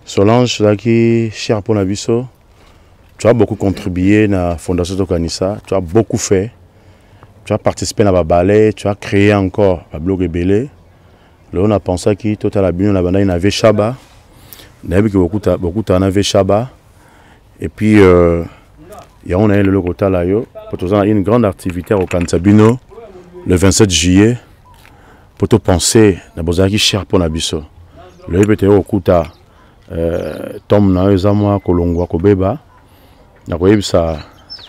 Solange ozalaki cher mpona biso. Tu as beaucoup contribué na Fondation Tokanisa, tu as beaucoup fait, tu as participé na baballet, tu as créé encore babiloko ebele. Lelo na pensaki totala bino na bandaki na Ve Shaba, nayebi ke bokutana na Ve Shaba et puis yango naye lelo kotala yo po toza na une grande activité ya kokanisa bino le 27 juillet po topense na bozalaki cher mpo na biso. Loyebi mpe toye kokuta tombe na yo eza mwa kolongwa kobeba, na koyebisa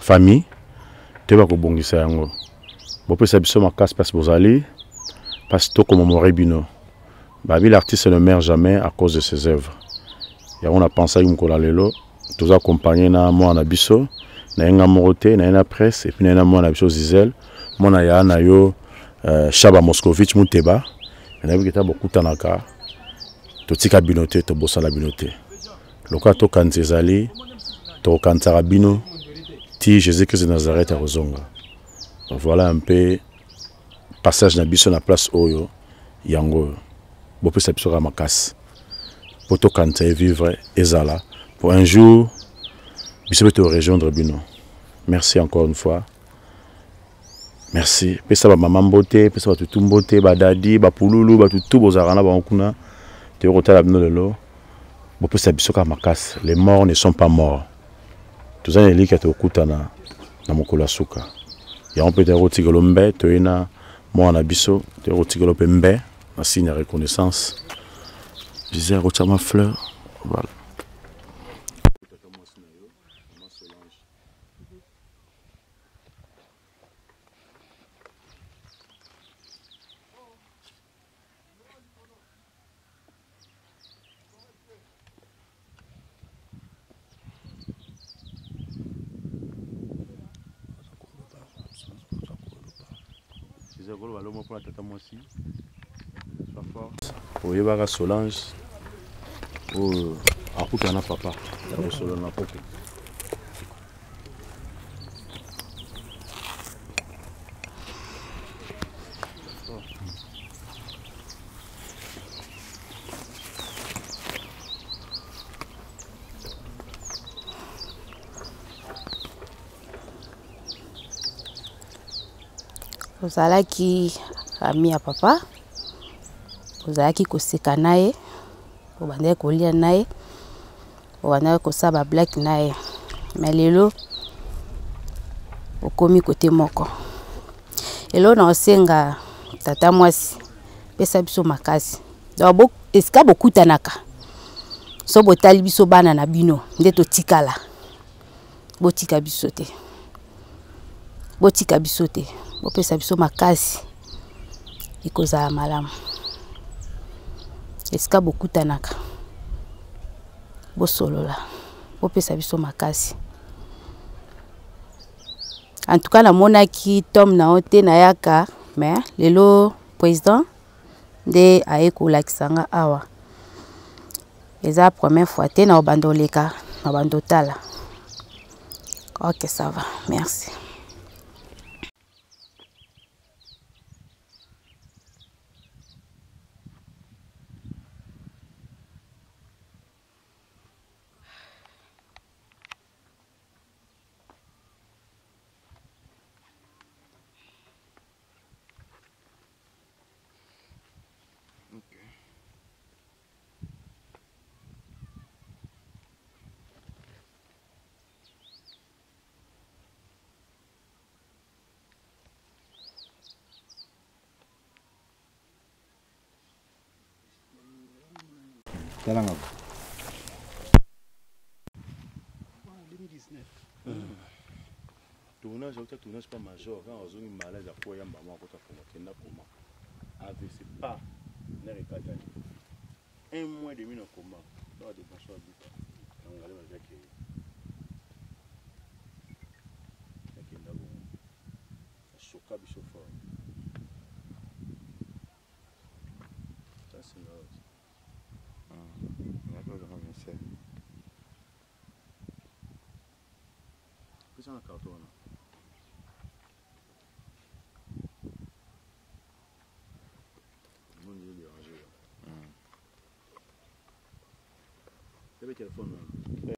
famille toyeba kobongisa yango. Bopesa biso makasi place bozali, parce tokomomore bino. Babi l'artiste ne meurt jamais à cause de ses œuvres. Yango na pensaki mokolo ya lelo toza accompagné na mwana na biso, na ye nga moko te, na ye na presse et puis na ye na mwana na biso Zizel, mwana ya na yo Shaba Moscovitch Muteba. Nayebi ke ta bokutanaka, totika bino te, tobosana bino te. Lokola tokanisa ezali, tokokanisaka bino ti Jésus-Christ de Nazareth akozonga. Donc voilà un peu passage na biso na place oyo yango oyo. Bopesa biso kaka makasi po tokanisa ye vivre ezala pour un jour biso mpe torejoindre bino. Merci encore une fois. Merci. Pesa ba mama mbote, pesa ba tutu mbote, ba dadi, ba pululu, ba tutu bozalaka na bango kuna. Toyei kotala bino lelo. Bopesa biso kaka makasi. Les morts ne sont pas morts. Toza na eliki ya tokutana na mokolo ya suka. Yango mpe toyei kotikelo mbe, toyei na mwana na biso, toyei kotikelo mpe mbe na signe ya reconnaissance. Gisèle kotia ma fleur. Voilà. Gisèle koloba lomo mpona tata mwasi soit fort oyebaka Solange oyo akutana na papa ya kosolola na poko Ozalaki ami ya papa, ozalaki koseka na ye, obandaki kolia na ye, obandaki kosala ba blague na ye. Mais lelo okomi kote moko. Eloko na osenga tata mwasi, pesa biso makasi. Donc bo, esika bokutanaka so botali biso bana na bino nde totikala. Botika biso te. Botika biso te. Bopesa biso makasi. Ekozala malamu. Esika bokutanaka. Bosolola. Bopesa biso makasi. En tout cas namonaki Tom na yo te nayaka, mais lelo président nde aye kolakisa nga awa. Eza première fois te na obanda oleka, na obanda otala. Ok, ça va, merci. Tala nga. Tournage auta tournage pas major quand ozongi malade akoya mbama akota koma kenda koma AVC pas nerf ekatani un mois et demi na koma donc dépense ya bika yango ngale bazaki akenda bongo asoka biso fort tasinga pesa na carton wana Monde déranger. Ebe téléphone wana.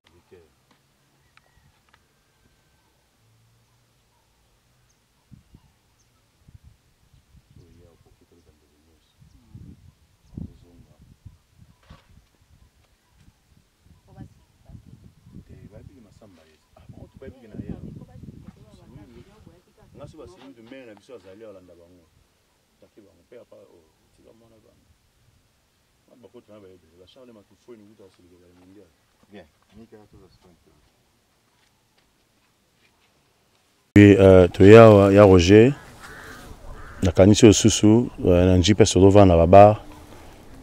Nga so basimbi to mere na biso azali alanda bango take bango mpe apa tika mwana bana bakota na bayebele ba Charles Matufweni kuta asilike bale mondial. Bien, Mika toza soin. Oui, toye awa ya Roger nakanisi oyo susu na nji mpe tozovanda na babar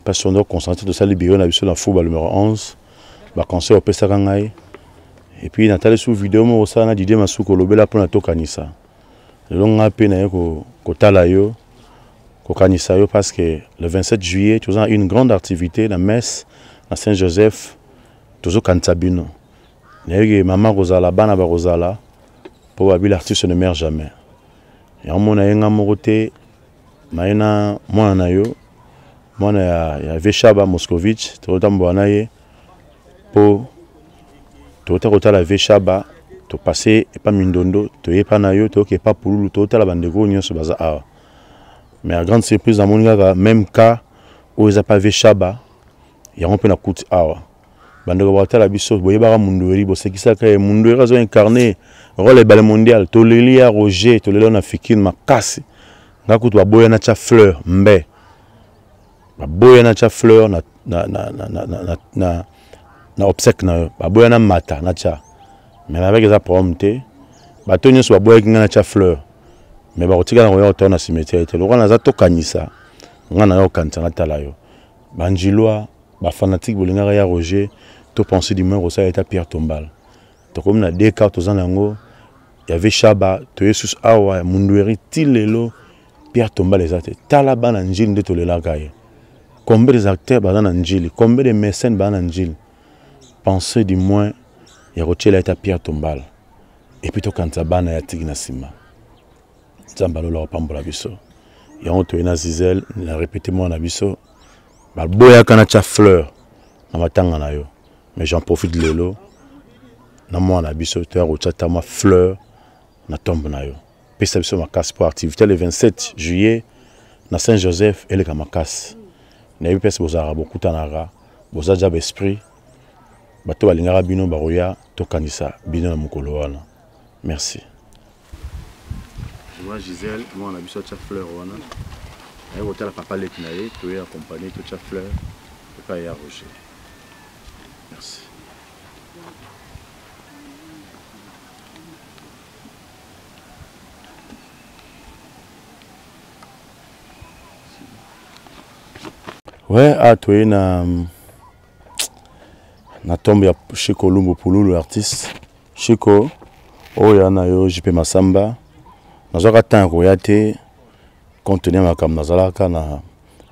mpe sondo concentre tosali bureau na biso na fuba numero 11 baconseil opesaka ngai et puis natali su video moko osala na Didier Masuku olobela mpona tokanisa lelo ngai mpe naye kotala yo kokanisa yo parce que le 27 juillet toza na une grande activité na messe na Saint-Joseph tozokanisa bino nayebi mama kozala bana bakozala mpo babi l'artiste ne meurt jamais yango mona ye nga moko te naye na mwana na yo mwana ya Veshaba Moscovitch tozotambola na ye mpo tokota kotala Veshaba topase epa Mindondo toye epa na yo toyoka epa Pululu totala bandeko oyo nyonso baza awa mais à grande surprise namoni kaka même cas oyo eza pa Veshaba yango mpe nakuti awa bandeko bakotala biso boyebaka Mundueri bosekisaka ye Mundueri azo incarne rôle ebale mondial toleli ya Roger toleli na fikine makasi nga kutu baboya na tia fleur mbe baboya na tia fleur na na na na na na na na obsèque na yo baboya na mata na tia mais nabaki eza problème te bato nyonso baboyaki ngai na tia fleur mais bakotikala koya kotala na cimetière te lokola naza tokanisa ngai nayo kokanisa natala yo banjilwa ba fanatique bolingaka ya Roger to penser du moins kosala eta Pierre Tombal tokomi na deux cas toza na yango ya Veshaba toye susu awa ya Mundueri ti lelo Pierre Tombale eza te. Tala bana Njili nde tolelaka ye. Combien des acteurs baza na Njili? Combien de mécènes baza na Njili? Pensez du moins ya kotiela ata Pierre Tombale. Et puis tokanisa bana ya tiki na nsima. Nzambe alola kopambola biso. Yango toye na Zizel, na répété mwana na biso. Baboyaka na tia fleur na matanga na yo. Mais j'en profite lelo na mwana na biso toya kotia ata mwa fleur na tombe na yo. Pesa biso makasi mpo activité le 27 juillet na Saint Joseph eleka makasi. Nayebi mpesi bozalaka bokutanaka, boza ja baesprit, bato balingaka bino bakoya tokanisa bino na mokolo wana. Merci. Moi Gisèle, moi na biso atia fleur wana. Naye kotala papa leki na ye, toye accompagner totia fleur epai ya Roger. Merci. Ouais, ah, toye na na tombe ya Chico Lumbu Pululu artiste. Chico, oyo ya na yo JP Masamba, nazwaka temps ya koya te compte tenu ya makambo nazalaka na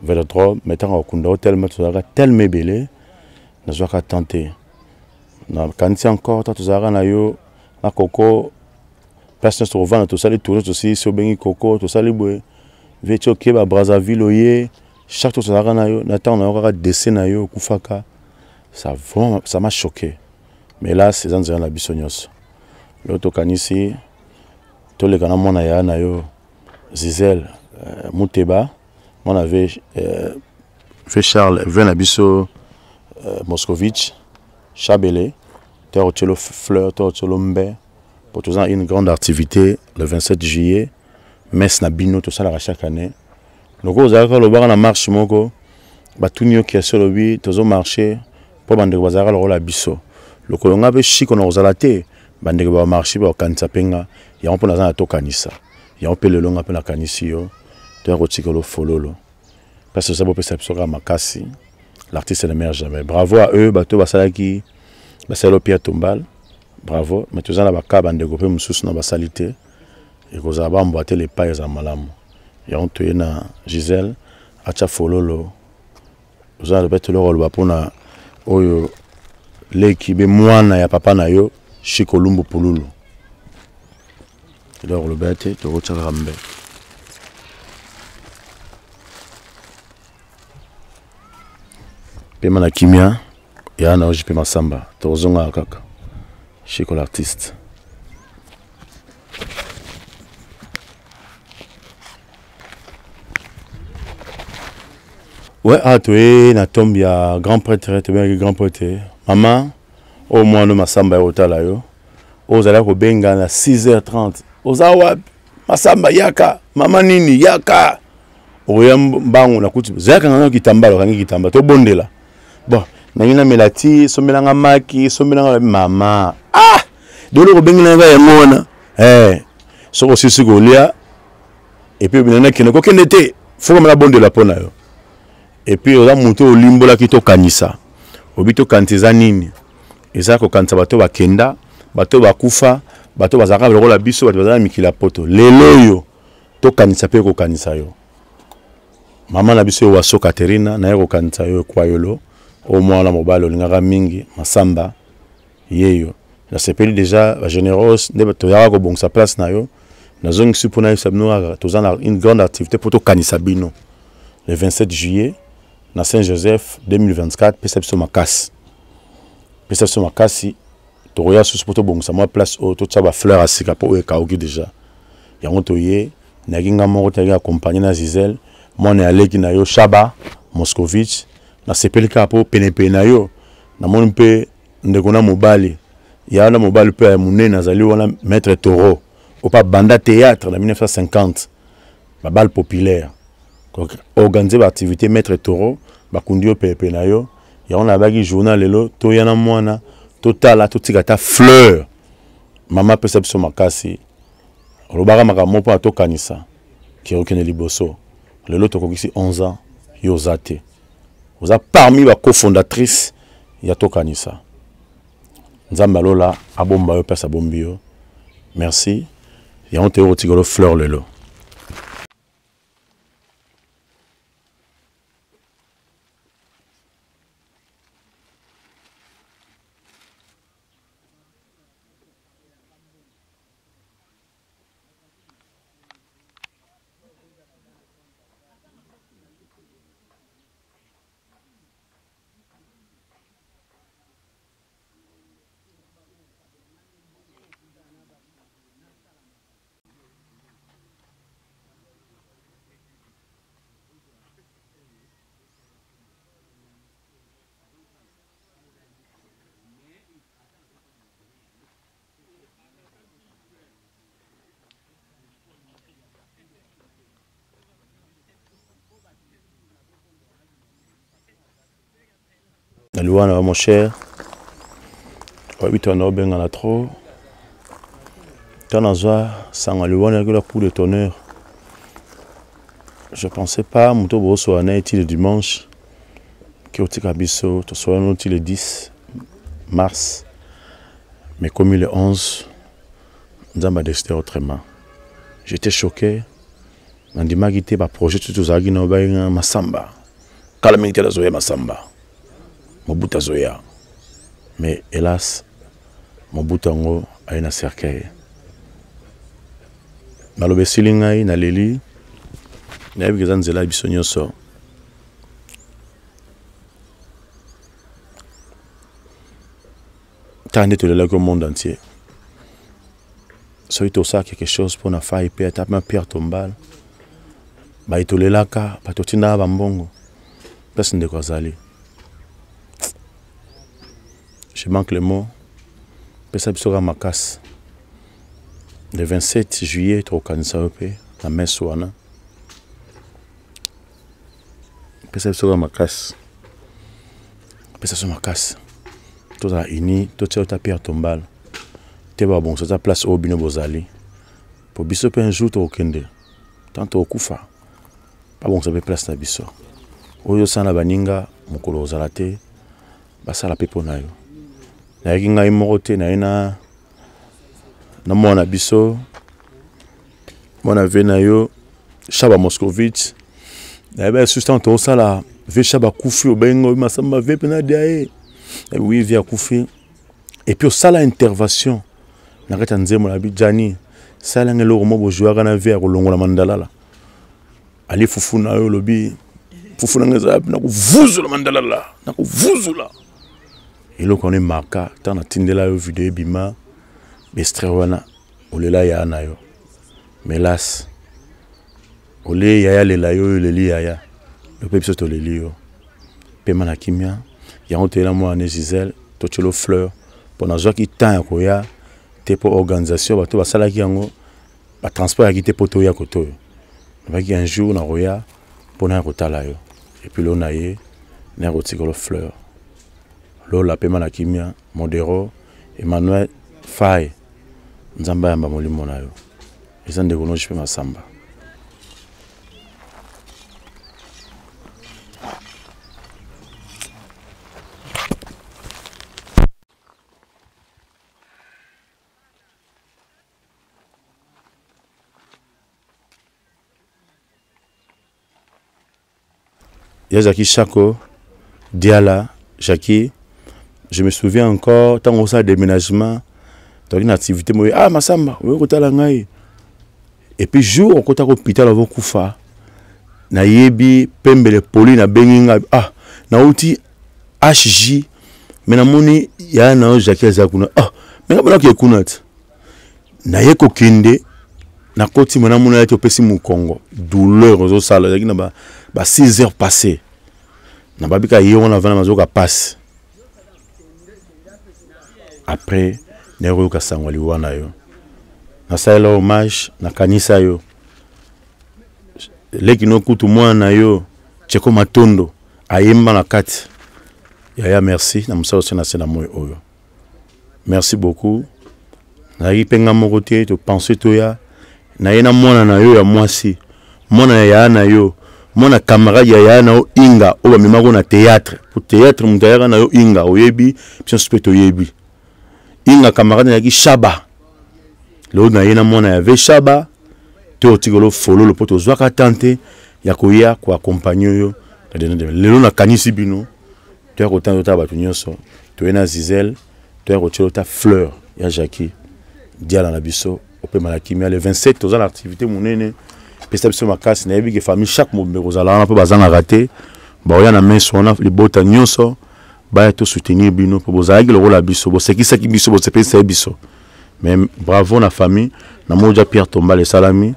Velodrome, mais ntango akunda yo tellement tozalaka tellement ebele, nazwaka temps te. Nakanisi encore ntango tozalaka na yo na Koko, place nyonso tokovanda tosali tourne tosilisi obengi Koko tosali boye veti oke ba Brazzaville oye chaque tour tozalaka na yo na ntango na yo kaka décès na yo okufaka, ça vraiment ça m'a choqué. Mais hélas eza nzela na biso nyonso. Lelo tokanisi toleka na mwana ya na yo Zizel Muteba, mwana ve ve Charles ve na biso Moscovitch Chabele, to otielo fleur to otielo mbe po toza une grande activité le 27 juillet messe na bino tosalaka chaque année. Loko ozalaka olobaka na marche moko batuni yo question olobi tozo marcher mpo bandeko bazalaka lokola biso lokolo nga mpe shiko na kozala te bandeko ba marcher bakokanisa mpe nga yango mpo naza na tokanisa yango mpe lelo nga mpe nakanisi yo toya kotikela fololo parce que oza bopesa biso kaka makasi. L'artiste ne meurt jamais. Bravo à eux bato basalaki basali Pierre Tombale, bravo. Mais toza na baka bandeko mpe mosusu na basali te ekozala bambwa te lepai eza malamu. Yango toye na Gisèle atya fololo oza na lobete eloko oloba mpona oyo leki be mwana ya papa na yo Chico Lumbu Pululu eloko oloba te tokotya kaka mbe. Pema na kimia ya na JP Masamba tokozongaka kaka Chico l'artiste. Ouais, ah, toye na tombe ya grand prêtre, tobengaki grand prêtre. Mama, oyo mwana Masamba ya kotala yo, oyo ozalaki kobenga na 6h30, oza wapi? Masamba yaka, mama nini yaka. Oya mbangu na kuti, zayaka ngana kitambala, okangi kitambala, tobondela. Bon, nangi namela ti, sombelanga maki, sombelanga mama. Ah! Dolo kobengela nga yango wana. Eh, soko osisi kolia, et puis nana kende kokende te, faut komela bondela mpo na yo. Et puis oza moto olimbolaki tokanisa. Obi tokanisa eza nini? Eza kokanisa bato bakenda, bato bakufa, bato bazalaka lokola biso, bato bazalaka mikili ya poto. Lelo oyo tokanisa mpe kokanisa yo. Mama na biso Waso Katerina naye kokanisa yo ekwayolo oyo mwana mobali olingaka mingi Masamba yeyo. Nasepeli déjà ba générose nde toyaka kobongisa place na yo. Nazongisi mpo nayebisa bino kaka toza na une grande activité mpo tokanisa bino le 27 juillet na Saint-Joseph 2024. Pesa biso makasi, pesa biso makasi, tokoya susu mpo tobongisa mwa place oyo totia ba fleur ya sika mpo oyo ekauki déjà. Yango toye nayaki nga moko tayaki accompagné na Gisèle mwana ya leki na yo Shaba Moscovitch. Nasepeli kaka mpo penepene na yo namoni mpe ndeko na mobali ya na mobali mpe ya monene azali wana maître Taureau opa banda théâtre na 1950 babale populaire organiser ba activité maître Taureau bakundi yo pepe na yo. Yango nabaki journal lelo toya na mwana totala totika ta fleur. Mama pesa biso makasi olobaka makambo mpo na tokanisa kirokende liboso. Lelo tokokisi 11 ans yo oza te, oza parmi ba cofondatrice ya tokanisa. Nzambe alola abomba yo pesa bombi yo. Merci. Yango toyei kotikela fleur lelo. Na liwa na yo mon cher, oyebi to na obengana trop. Ntango nazwa sango ya liwa na coup de tonnerre. Je pensais pas moto bosola na ye ti le dimanche ke otika biso tosola no ti le 10 mars mais komi le 11 nzambe adeside autrement. J'étais choqué, nandimaki te baprojet tu tozalaki na obayenga masamba kala mingi te nazoya masamba mobutu azoya mais hélas mobutu yango aye na cercueil maloba esili ngai naleli nayebi eza nzela ya biso nyonso tala nde tolelaki au monde entier soki tosala quelque chose mpo na fai mpe ata ma pierre tombale baye tolelaka bato otindaka bambongo place ndeko azali je manque le mot pesa biso kaka makasi le 27 juillet tokokanisa yo mpe na messe wana pesa biso kaka makasi pesa biso makasi tozala uni totia ota pierre tombale te babongisa ata place oyo bino bozali mpo biso mpe un jour tokokende tant tokokufa babongisa mpe place na biso oyo osala na baninga mokolo ozala te basala mpe mpo na yo nayaki ngai moko te naye na na mwana biso mwana ve na yo shaba moscovitch nayeba lisusu ntango tokosala ve shaba akufi obengi oyo masamba ve mpe nadia ye wi ve akufi epuis osala intervention na kati ya nzembo na bi jani salanga eloko mo bozwaka na ve ya kolongola mandalala ali fufu na yo olobi fufu na ngai ezala nakovuzula mandalala nakovuzula eloko wana emarka ntango natindela yo video ebima bestre wana olela yaya na yo melas olie yaya lela yo oyo oleli yaya yo mpe biso toleli yo pema na kimia yango toyela mwana ne gisele totyelo fleur mpo nazwaki temps ya koya te mpo organisation bato basalaki yango batransport yaki te mpo toya kote oyo nabaki un jour nakoya mpo naya kotala yo epuis lelo na ye naya kotikolo fleur lola pema na kimia modero emmanuel fai nzambe ayamba molimo na yo eza ndeko no jp masamba Ya Jackie Chako, Diala, Jackie, je me souviens encore, tant qu'on déménagement, tant une activité, moi, ah, Massamba, oui, kotala ngai. Et puis, jour, on kota hôpital avant Koufa, na yebi, pembele, poli, na bengi ngai, ah, na outi HJ, mais na moni, ya na Jackie azakuna, ah, mais na bona ke kuna ti. Naye kokende nakoti mwana mona yaki opesi mokongo douleur ozosala ezalaki na ba, ba 6 heures passé na babika ye wana vana mazoka pasi après naye koyoka sango ya liwa na yo nasalela hommage nakanisa yo leki no kutu mwana na yo cheko matondo ayemba na kati yaya merci na mosala ose na se na moi oyo merci beaucoup nazalaki mpe nga moko te topense toya na ye na mwana na yo ya mwasi mwana ya yaya na yo mwana camarade ya yaya na yo inga oyo bamemako na théâtre po théâtre moto ayaka na yo inga oyebi biso nyonso mpe toyebi inga camarade ayaki shaba lelo na ye na mwana ya ve shaba to otikolo fololo mpo tozwaka temps te ya koya koakompagne yo lelo nakanisi bino toya kotanga totala bato nyonso toye na zizel toya kotyela ota fleur ya jackie diala na biso opema na kimia le 27 toza na activité monene pesa biso makasi nayebi ke famille chaque mobimba ekozala wana mpo bazangaka te baoya na mese wana libota nyonso baya tosoutenir bino mpo bozalaki lokola biso bosekisaki biso bosepelisaki biso mais bravo na famille na moja pierre tombal esalami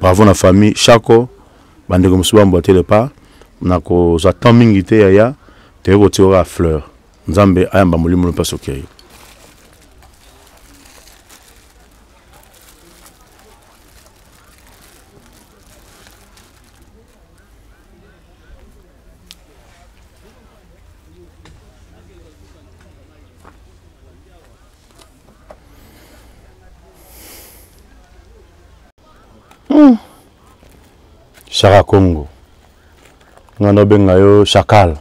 bravo na famille chako bandeko mosusu bambwa te lepa nakozwa temps mingi te yaya toyei kotia kaka fleur nzambe ayamba molimo no mpasi okei Shaka Congo nga naobenga yo Chakal.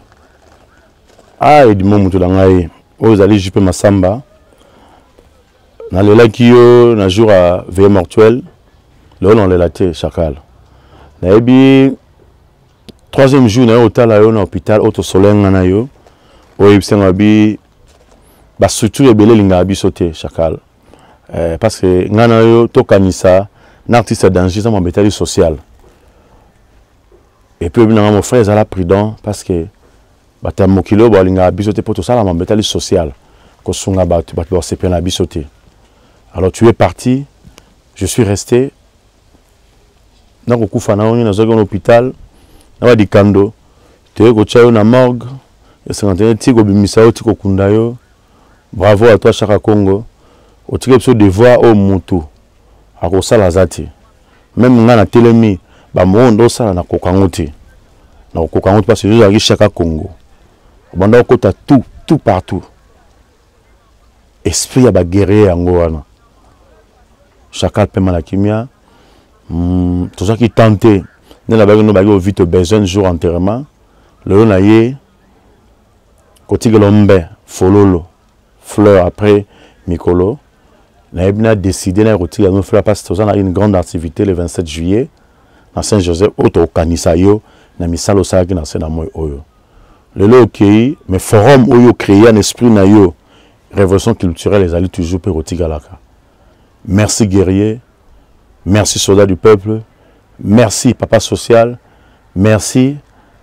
Ah Edmond moto na ngai oyo ezali JP Masamba nalelaki yo na jour ya veille mortuelle lelo nalela te Chakal. Nayebi troisième jour naye kotala yo na hôpital oyo tosolai nga na yo oyebisa nga bi bastructure ebele elingaka biso te Chakal. Eh, parce que nga na yo tokanisa na artiste ya danger eza mambo etali social et puis oyebi na nga mon frère ezala prudent parce que bato ya mokili oyo balingaka biso te mpo tosala mambo etali social kosunga bato bato bakosepela na biso te alors tu es parti je suis resté nakokufa na yo nini nazwaki na hôpital na badikando toye kotya yo na morgue ya 51 ti kobimisa yo ti kokunda yo Bravo à toi Chaka Congo. Otiki biso devoir oyo mutu akosala aza te. Meme nga na telemi ba moyo ndo osala na koka yango te. Na kokoka yango te parce que ozalaki Chaka Congo. Obanda okota tout, tout partout. Esprit ya ba guerrier yango wana. Chaka pema na kimia. Tozalaki tente. Nde na baki no baki au vite besoin jour enterrement. Lelo na ye kotikela mbe fololo fleur après mikolo nayebi na décider na kotikela no fleur parce que toza na une grande activité le 27 juillet na Saint Joseph oyo tokokanisa yo na misala osalaki na se na moi oyo lelo okei mais forum oyo créé en esprit na yo révolution culturelle ezali toujours mpe kotikalaka merci guerrier merci soldat du peuple merci papa social merci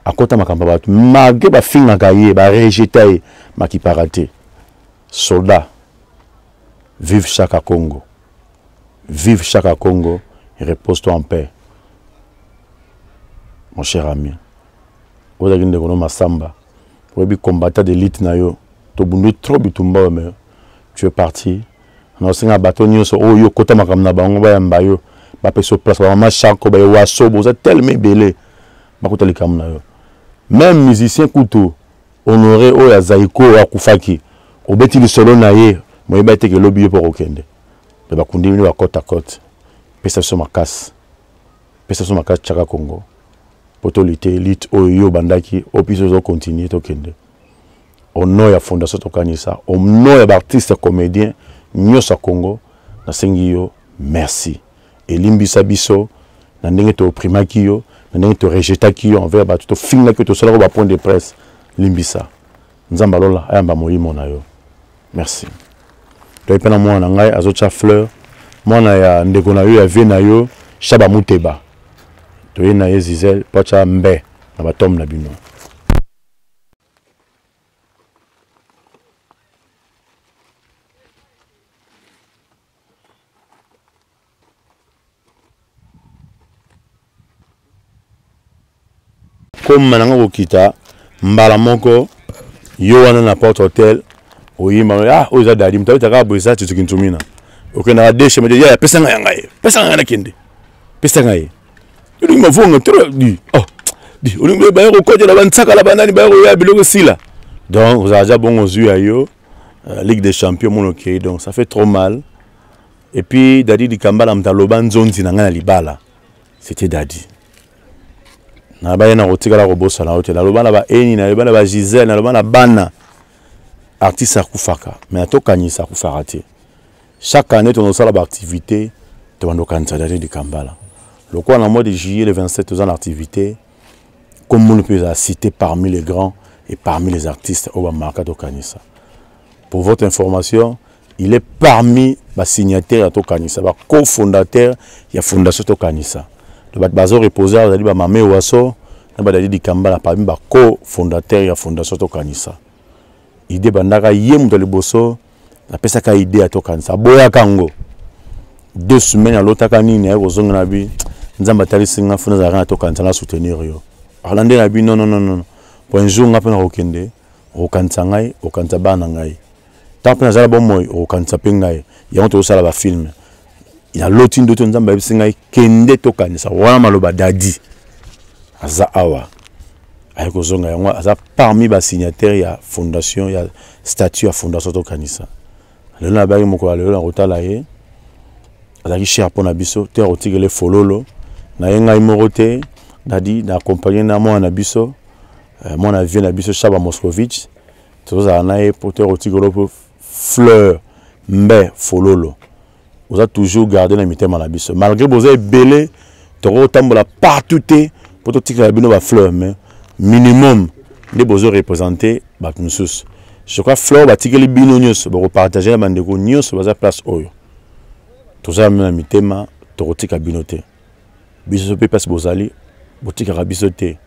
akota makambo ya bato malgré bafingaka ye barejeta ye makipaka te soldat vive chaka congo vive chaka congo repose toi en paix mon cher ami ozalaki ndeko no masamba oyebi combattant d'élite na yo tobundi trop bitumba oyo mais tu es parti naosenga bato nyonso oyo yo okota makambo na bango bayamba yo bapesa yo place bamama chako bayewaso boza telema ebele bakota likambo na yo meme musicien kutu honore oyo ya zaiko oyo akufaki obeti lisolo na ye moyeba ete elobi yo mpo okokende mpe bakundi bino bakota kote pesa biso makasi pesa biso makasi chaka congo mpo tolite lite oyo yo obandaki oyo biso ozokontinue tokende au nom ya fondation tokanisa au nom ya baartiste comédien nyonso ya congo nasengi yo merci elimbisa biso na ndenge tooprimaki yo na ndenge torejetaki yo envers bato tofingaki yo tosalaki bapoint de presse limbisa nzambe alola ayamba molimo na yo merci toyebi mpe na mwana na ngai azotya fleur mwana ya ndeko na yo ya vie na yo shaba muteba toye na ye zizel mpo atya mbe na batome na bino koma na nga kokita mbala moko yo wana na porte hotel oyimba ah oyo eza dadi moto abetaka boye eza tutuki ntumina okendaka deshe mate yaya pesa ngai ya ngai pesa ngai nakende pesa ngai olingi mavonga trop di oh di olingi baye kokotela bansakala banani baye koya biloko esila donc ozala ja bongo ozwi ya yo euh, ligue des champions mono okei donc ça fait trop mal et puis dadi dikambala moto aloba nzonzi na ngai na libala c'était dadi nabaye na kotikala kobosana yo te naloba na baeni naloba na bagisele naloba na bana artiste akufaka mais atokanisa akufaka te chaque année tozosala baactivité tobanda kokanisa dadi dikambala lokola na mois de juillet le 27 toza na activité kombono mpe ezala cité parmi les grands et parmi les artistes oyo bamarka tokanisa pour votre information il est parmi basignataire ya tokanisa bacofondateur ya fondation tokanisa to bato bazo repose azali bamame waso na badadi dikambala parmi bacofondateur ya fondation tokanisa ide bandaka ye moto ya liboso napesaka idee ya tokanisa aboyaka yango deux semaines alotaka nini aye kozonga na bi nzambe atalisi nga fo nazalaka na tokanisa na soutenir yo ala nde na bi non non non po un jour nga mpe nakokende okokanisa ngai okokanisa bana na ngai ntango mpe nazala bomoi okokanisa mpe ngai yango tozosala bafilme naloti ndoto nzambe ayebisi ngai kende tokanisa wana maloba dadi aza awa aye kozonga yango aza parmi basignataire ya fondation ya statut ya fondation tokanisa lelo nabaki mokolo ya lelo na kotala ye azalaki cher mpo na biso te akotikele fololo Naye ngai moko te, nadi na accompagné na mwana na biso, euh, mwana vieux na biso Shaba Moscovitch. Tozala na ye po toya kotikela mpo fleur mbe fololo. Oza toujours garder na mitema na biso. Malgré boza ebele, tokotambola partout te po totikela bino ba fleur mais minimum nde bozo représenter bato mosusu. Je crois fleur batikeli bino nyonso bokopartage na bandeko nyonso baza place oyo. Toza na mitema tokotika bino te. Biso mpe place bozali botikaka biso te.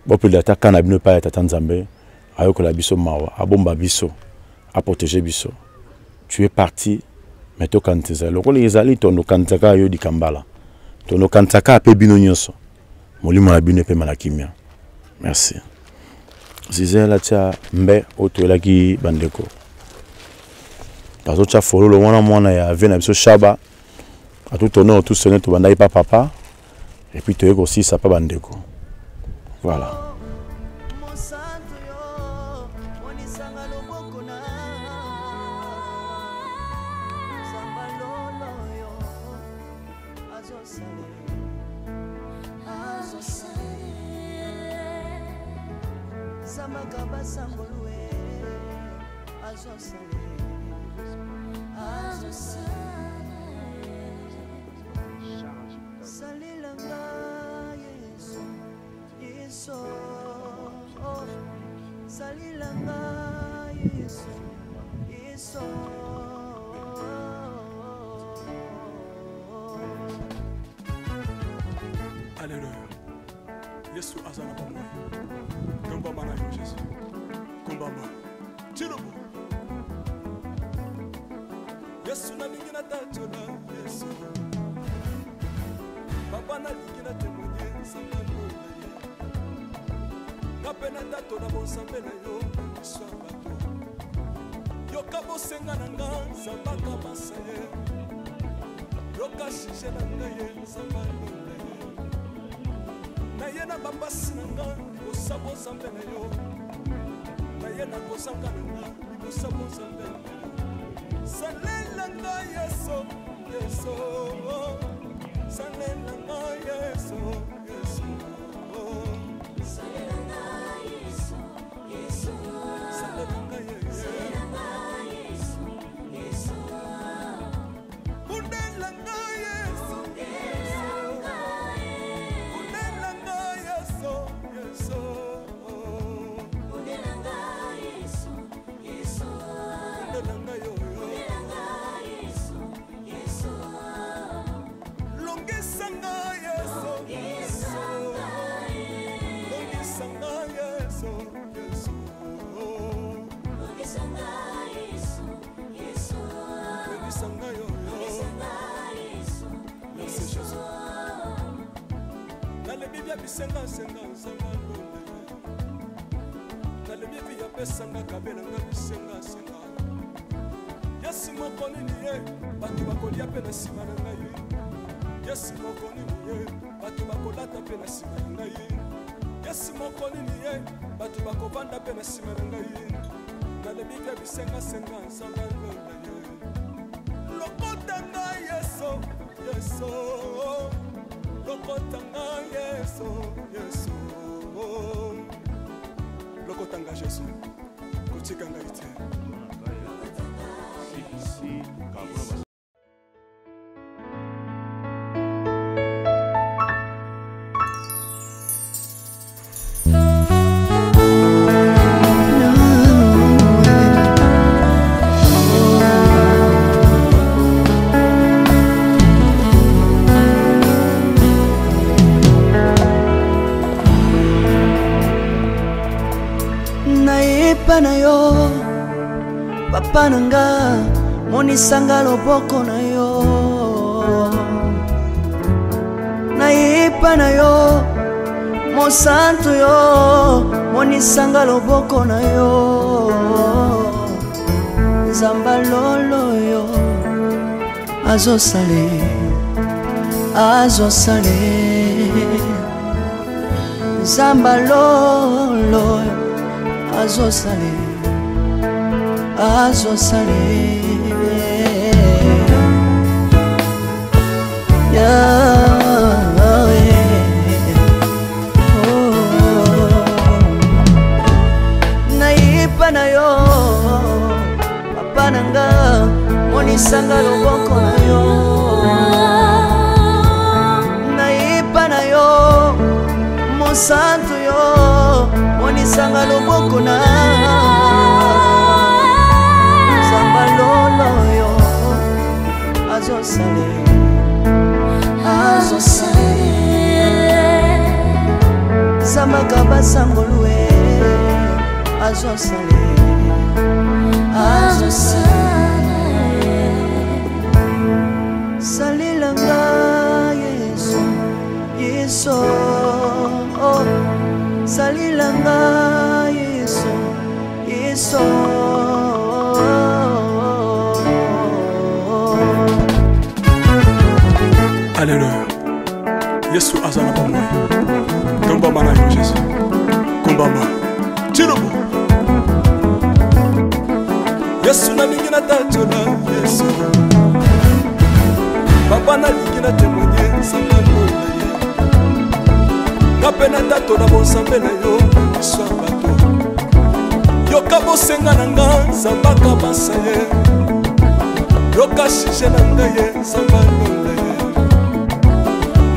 Bopela ata kana bino epai ya Tata Nzambe ayokola biso mawa, abomba biso, aprotéger biso. Tu es parti mais tokanisa ezali lokola ezali tonokanisa kaka yo dikambala, tonokanisa kaka mpe bino nyonso, molimo na bino epema na kimia. Merci. Zizel atia mbe oyo toyelaki bandeko bazotya fololo wana mwana ya vie na biso Shaba à tout honneur tout seigneur tobandaki pa papa et puis toye kosisa pa bandeko. Voilà. Alléluia. Yesu aza na bomoi. Tombama na yo Jésus. Kombama. Tilobo. Yesu nalingi natatola Yesu. Papa nalingi na témoigner nzambe na ye. Nga mpe natatola bonzambe na yo na miso ya bato. Yoka bosenga na nga nzambe akabasa ye. Yoka sujet na ngai ye nzambe alonga ye. Na ye na bapasi na nga libosa bonzambe na yo. Na ye na kozanga na nga libosa bonzambe na yo. Salela nga Yesu, Yesu. Salela nga Yesu, Yesu. Salela nga Yesu, Yesu. Salela nga Yesu. Salela nga Yesu, Yesu. Bundela nga Yesu, Yesu. Bundela nga Yesu, Yesu. Bundela nga Yesu, Yesu. Bundela nga yo, yo. Bundela nga Yesu, Yesu. Longisa nga Yesu, Yesu. Longisa nga Yesu, Yesu. Longisa nga Yesu, Yesu. Longisa nga yo, yo. Longisa nga Yesu, Merci Jésus. Nalebi bia bisenga senga nzambe alonda ye. Nalebi bi apesanga kabela nga bisenga senga. Yesu moko nini ye bato bakolia mpe na nsima na ngai. Yesu moko nini ye bato bakolata mpe na nsima na ngai. Yesu moko nini ye bato bakovanda mpe na nsima na ngai. Nalebi bia bisenga senga nzambe alonda ye. Lokota ngai Yesu, Yesu. Lokota ngai Yesu, Yesu. Lokota ngai Yesu, kotika ngai te. Nayepa na yo papa na nga, monisanga loboko na yo. Nayepa na yo mosantu yo, monisanga loboko na yo. Nzamba lolo yo azosale, azosale. Nzamba lolo azosale, azosale. Yeah. nga, monisanga loboko na yo. Nayepa na yo, mosantu yo, monisanga loboko na Nzambe lolo yo, azosale, azosale. Nzambe akabasangolue, azosale, azosale. Salelanga Yesu, Yesu, oh. Salelanga Yesu, Yesu. Alleluya. Yesu aza na bomoi. Tombama na yo Jésus. Kumbama. Tilobo. Yesu nalingi natatola Yesu. Papa nalingi na témoigner nzambe alola ye. Nga mpe natatola bonzambe na yo na miso ya bato. Yoka bosenga na nga nzambe akabasa ye. Yoka sujet na ngai ye nzambe alola ye.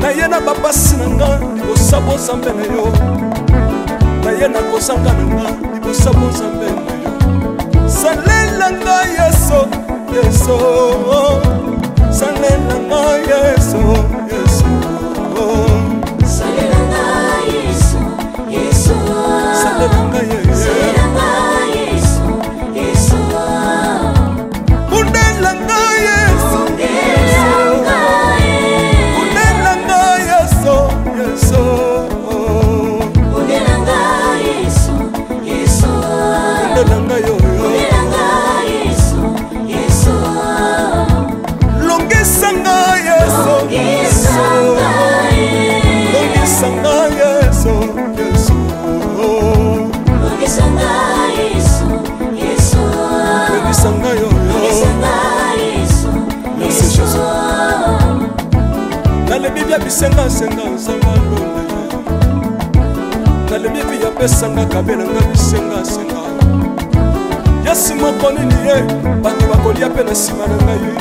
Naye na bapasi na nga libosa bonzambe na yo. Naye na kozanga na nga libosa bonzambe na yo. Salela nga Yesu, Yesu. Salela nga Yesu, Yesu. Salela nga Yesu, Yesu. Salela nga Yesu. Salela nga Yesu, Yesu. Bundela nga Yesu. Bundela nga Yesu. Bundela nga Yesu, Yesu. Bundela nga Yesu, Yesu. Bundela nga yo, yo. Bundela nga Yesu, Yesu. Longisa nga Yesu, Longisa nga Yesu. Longisa nga Yesu, Yesu. Longisa nga Yesu, Yesu. Longisa nga yo, yo. Longisa nga Yesu, Merci Yesu. Jésus. Nalebi bia bisengasenga nzambe alola ye. Nalebi bi apesanga kabelanga bisengasenga. Yesu moko nini ye, bato bakolia mpe na nsima na ngai.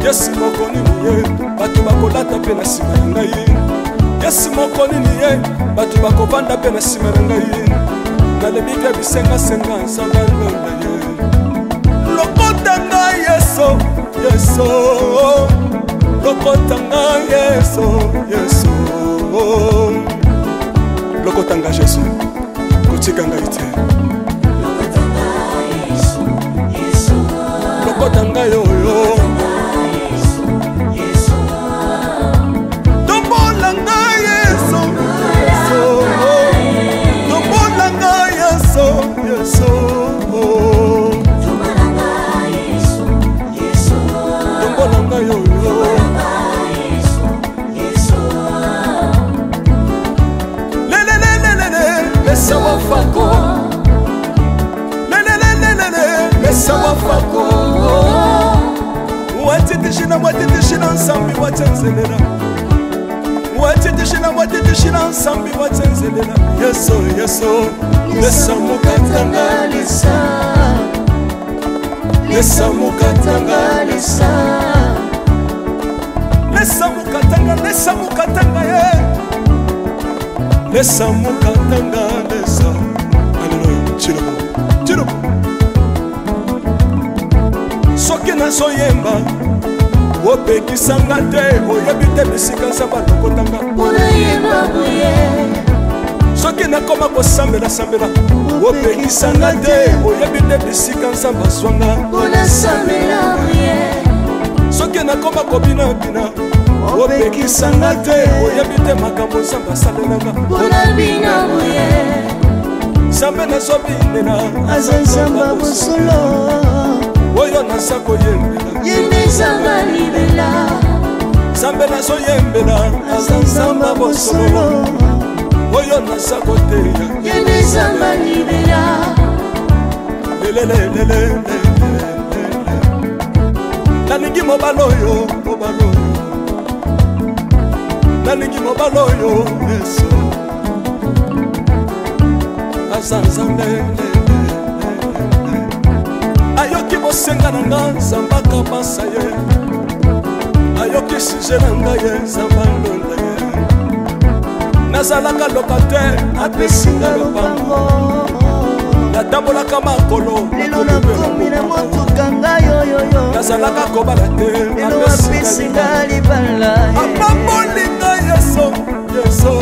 Yesu moko nini ye, bato bakolata mpe na nsima na ngai. Yesu moko nini ye, bato bakovanda mpe na nsima na ngai. Nalebi bia bisengasenga nzambe alola ye. Lokota ngai Yesu, Yesu. Lokota ngai Yesu, Yesu. Lokota ngai Jésus, kotika ngai te. Lokota ngai oyo. Tombola ngai Yesu, Yesu. Tombola ngai Yesu, Yesu. Tombola ngai oyo. Lelelelelele, lesa wafako. Lelelelelele, lesa wafako. Watitishina, watitishina nsambi watenzelela. Watitishina, watitishina nsambi watenzelela. Yesu, Yesu, lesa mukatanga lesa. Lesa mukatanga lesa. Lesa mukatanga, lesa mukatanga ye. Lesa mukatanga lesa. Alléluia. Tshilombo, Tshilombo. Soki nazoyemba opekisanga te, oyebi te bisika nzambe alokotanga. Mpona boye. Soki nakoma kosambela-sambela opekisanga te, oyebi te bisika nzambe azwanga. Mpona sambela boye. Soki nakoma kobinabina opekisanga te, oyebi te makambo nzambe asalelanga. Mpona bina boye. Nzambe nazobinela aza nzambe ya bosolo. Oyo naza koyembela ye nde nzambe alibela. Nzambe nazoyembela aza nzambe ya bosolo. Oyo naza koteya ye nde nzambe alibela. Lelelelelele, nalingi mobali oyo, mobali oyo, nalingi mobali oyo Yesu aza nzambe. Ayoki Bosenga na nga Nzambe akabasa ye, ayoki suje na ngai ye, Nzambe alonda ye. Nazalaka locataire, apesi nga lopango, natambolaka makolo, lelo nakomi na motuka ngai oyoyo, nazalaka kobala te, lelo apesi nga libala. Apamboli ngai Yesu, Yesu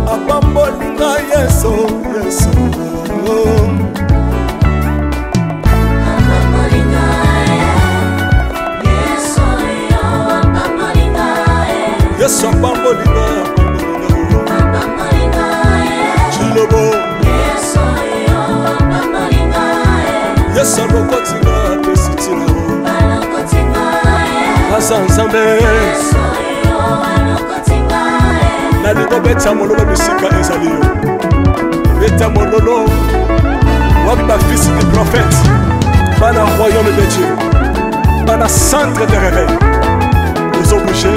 apamboli ngai Yesu, Yesu. Yesu apamboli ngai, apamboli ngai Chilobo, Yesu alokoti ngai, apesi ntina aza Nzambe. Nalingi obeta mololo bisika ezali yo, beta mololo. Wapi bafils du prophète, bana royaume de Dieu, bana centre de réveil? Ozobouge,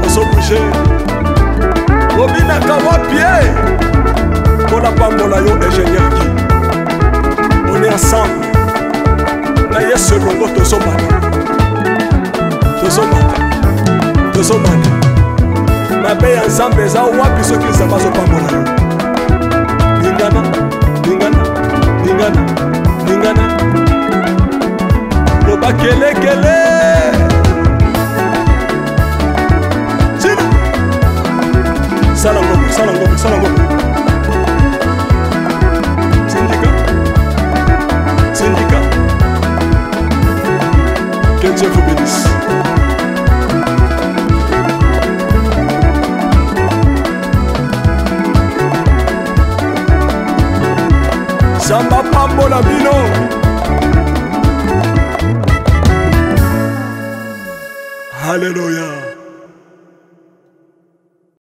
ozobouge, obinaka wapi ye? Mpona pambola yo, ingénieur Guy, on est ensemble na Yesu elongo. Tozomata, tozomata, tozomata. Mabe ya Nzambe eza wapi soki Nzambe azopambola yo? Lingana, lingana, lingana, lingana, loba kelekele. Tina sala ngombe, sala ngombe, sala ngombe. Tindika, tindika. Que Dieu vous bénisse. Nzambe apambola bino. Halleluya.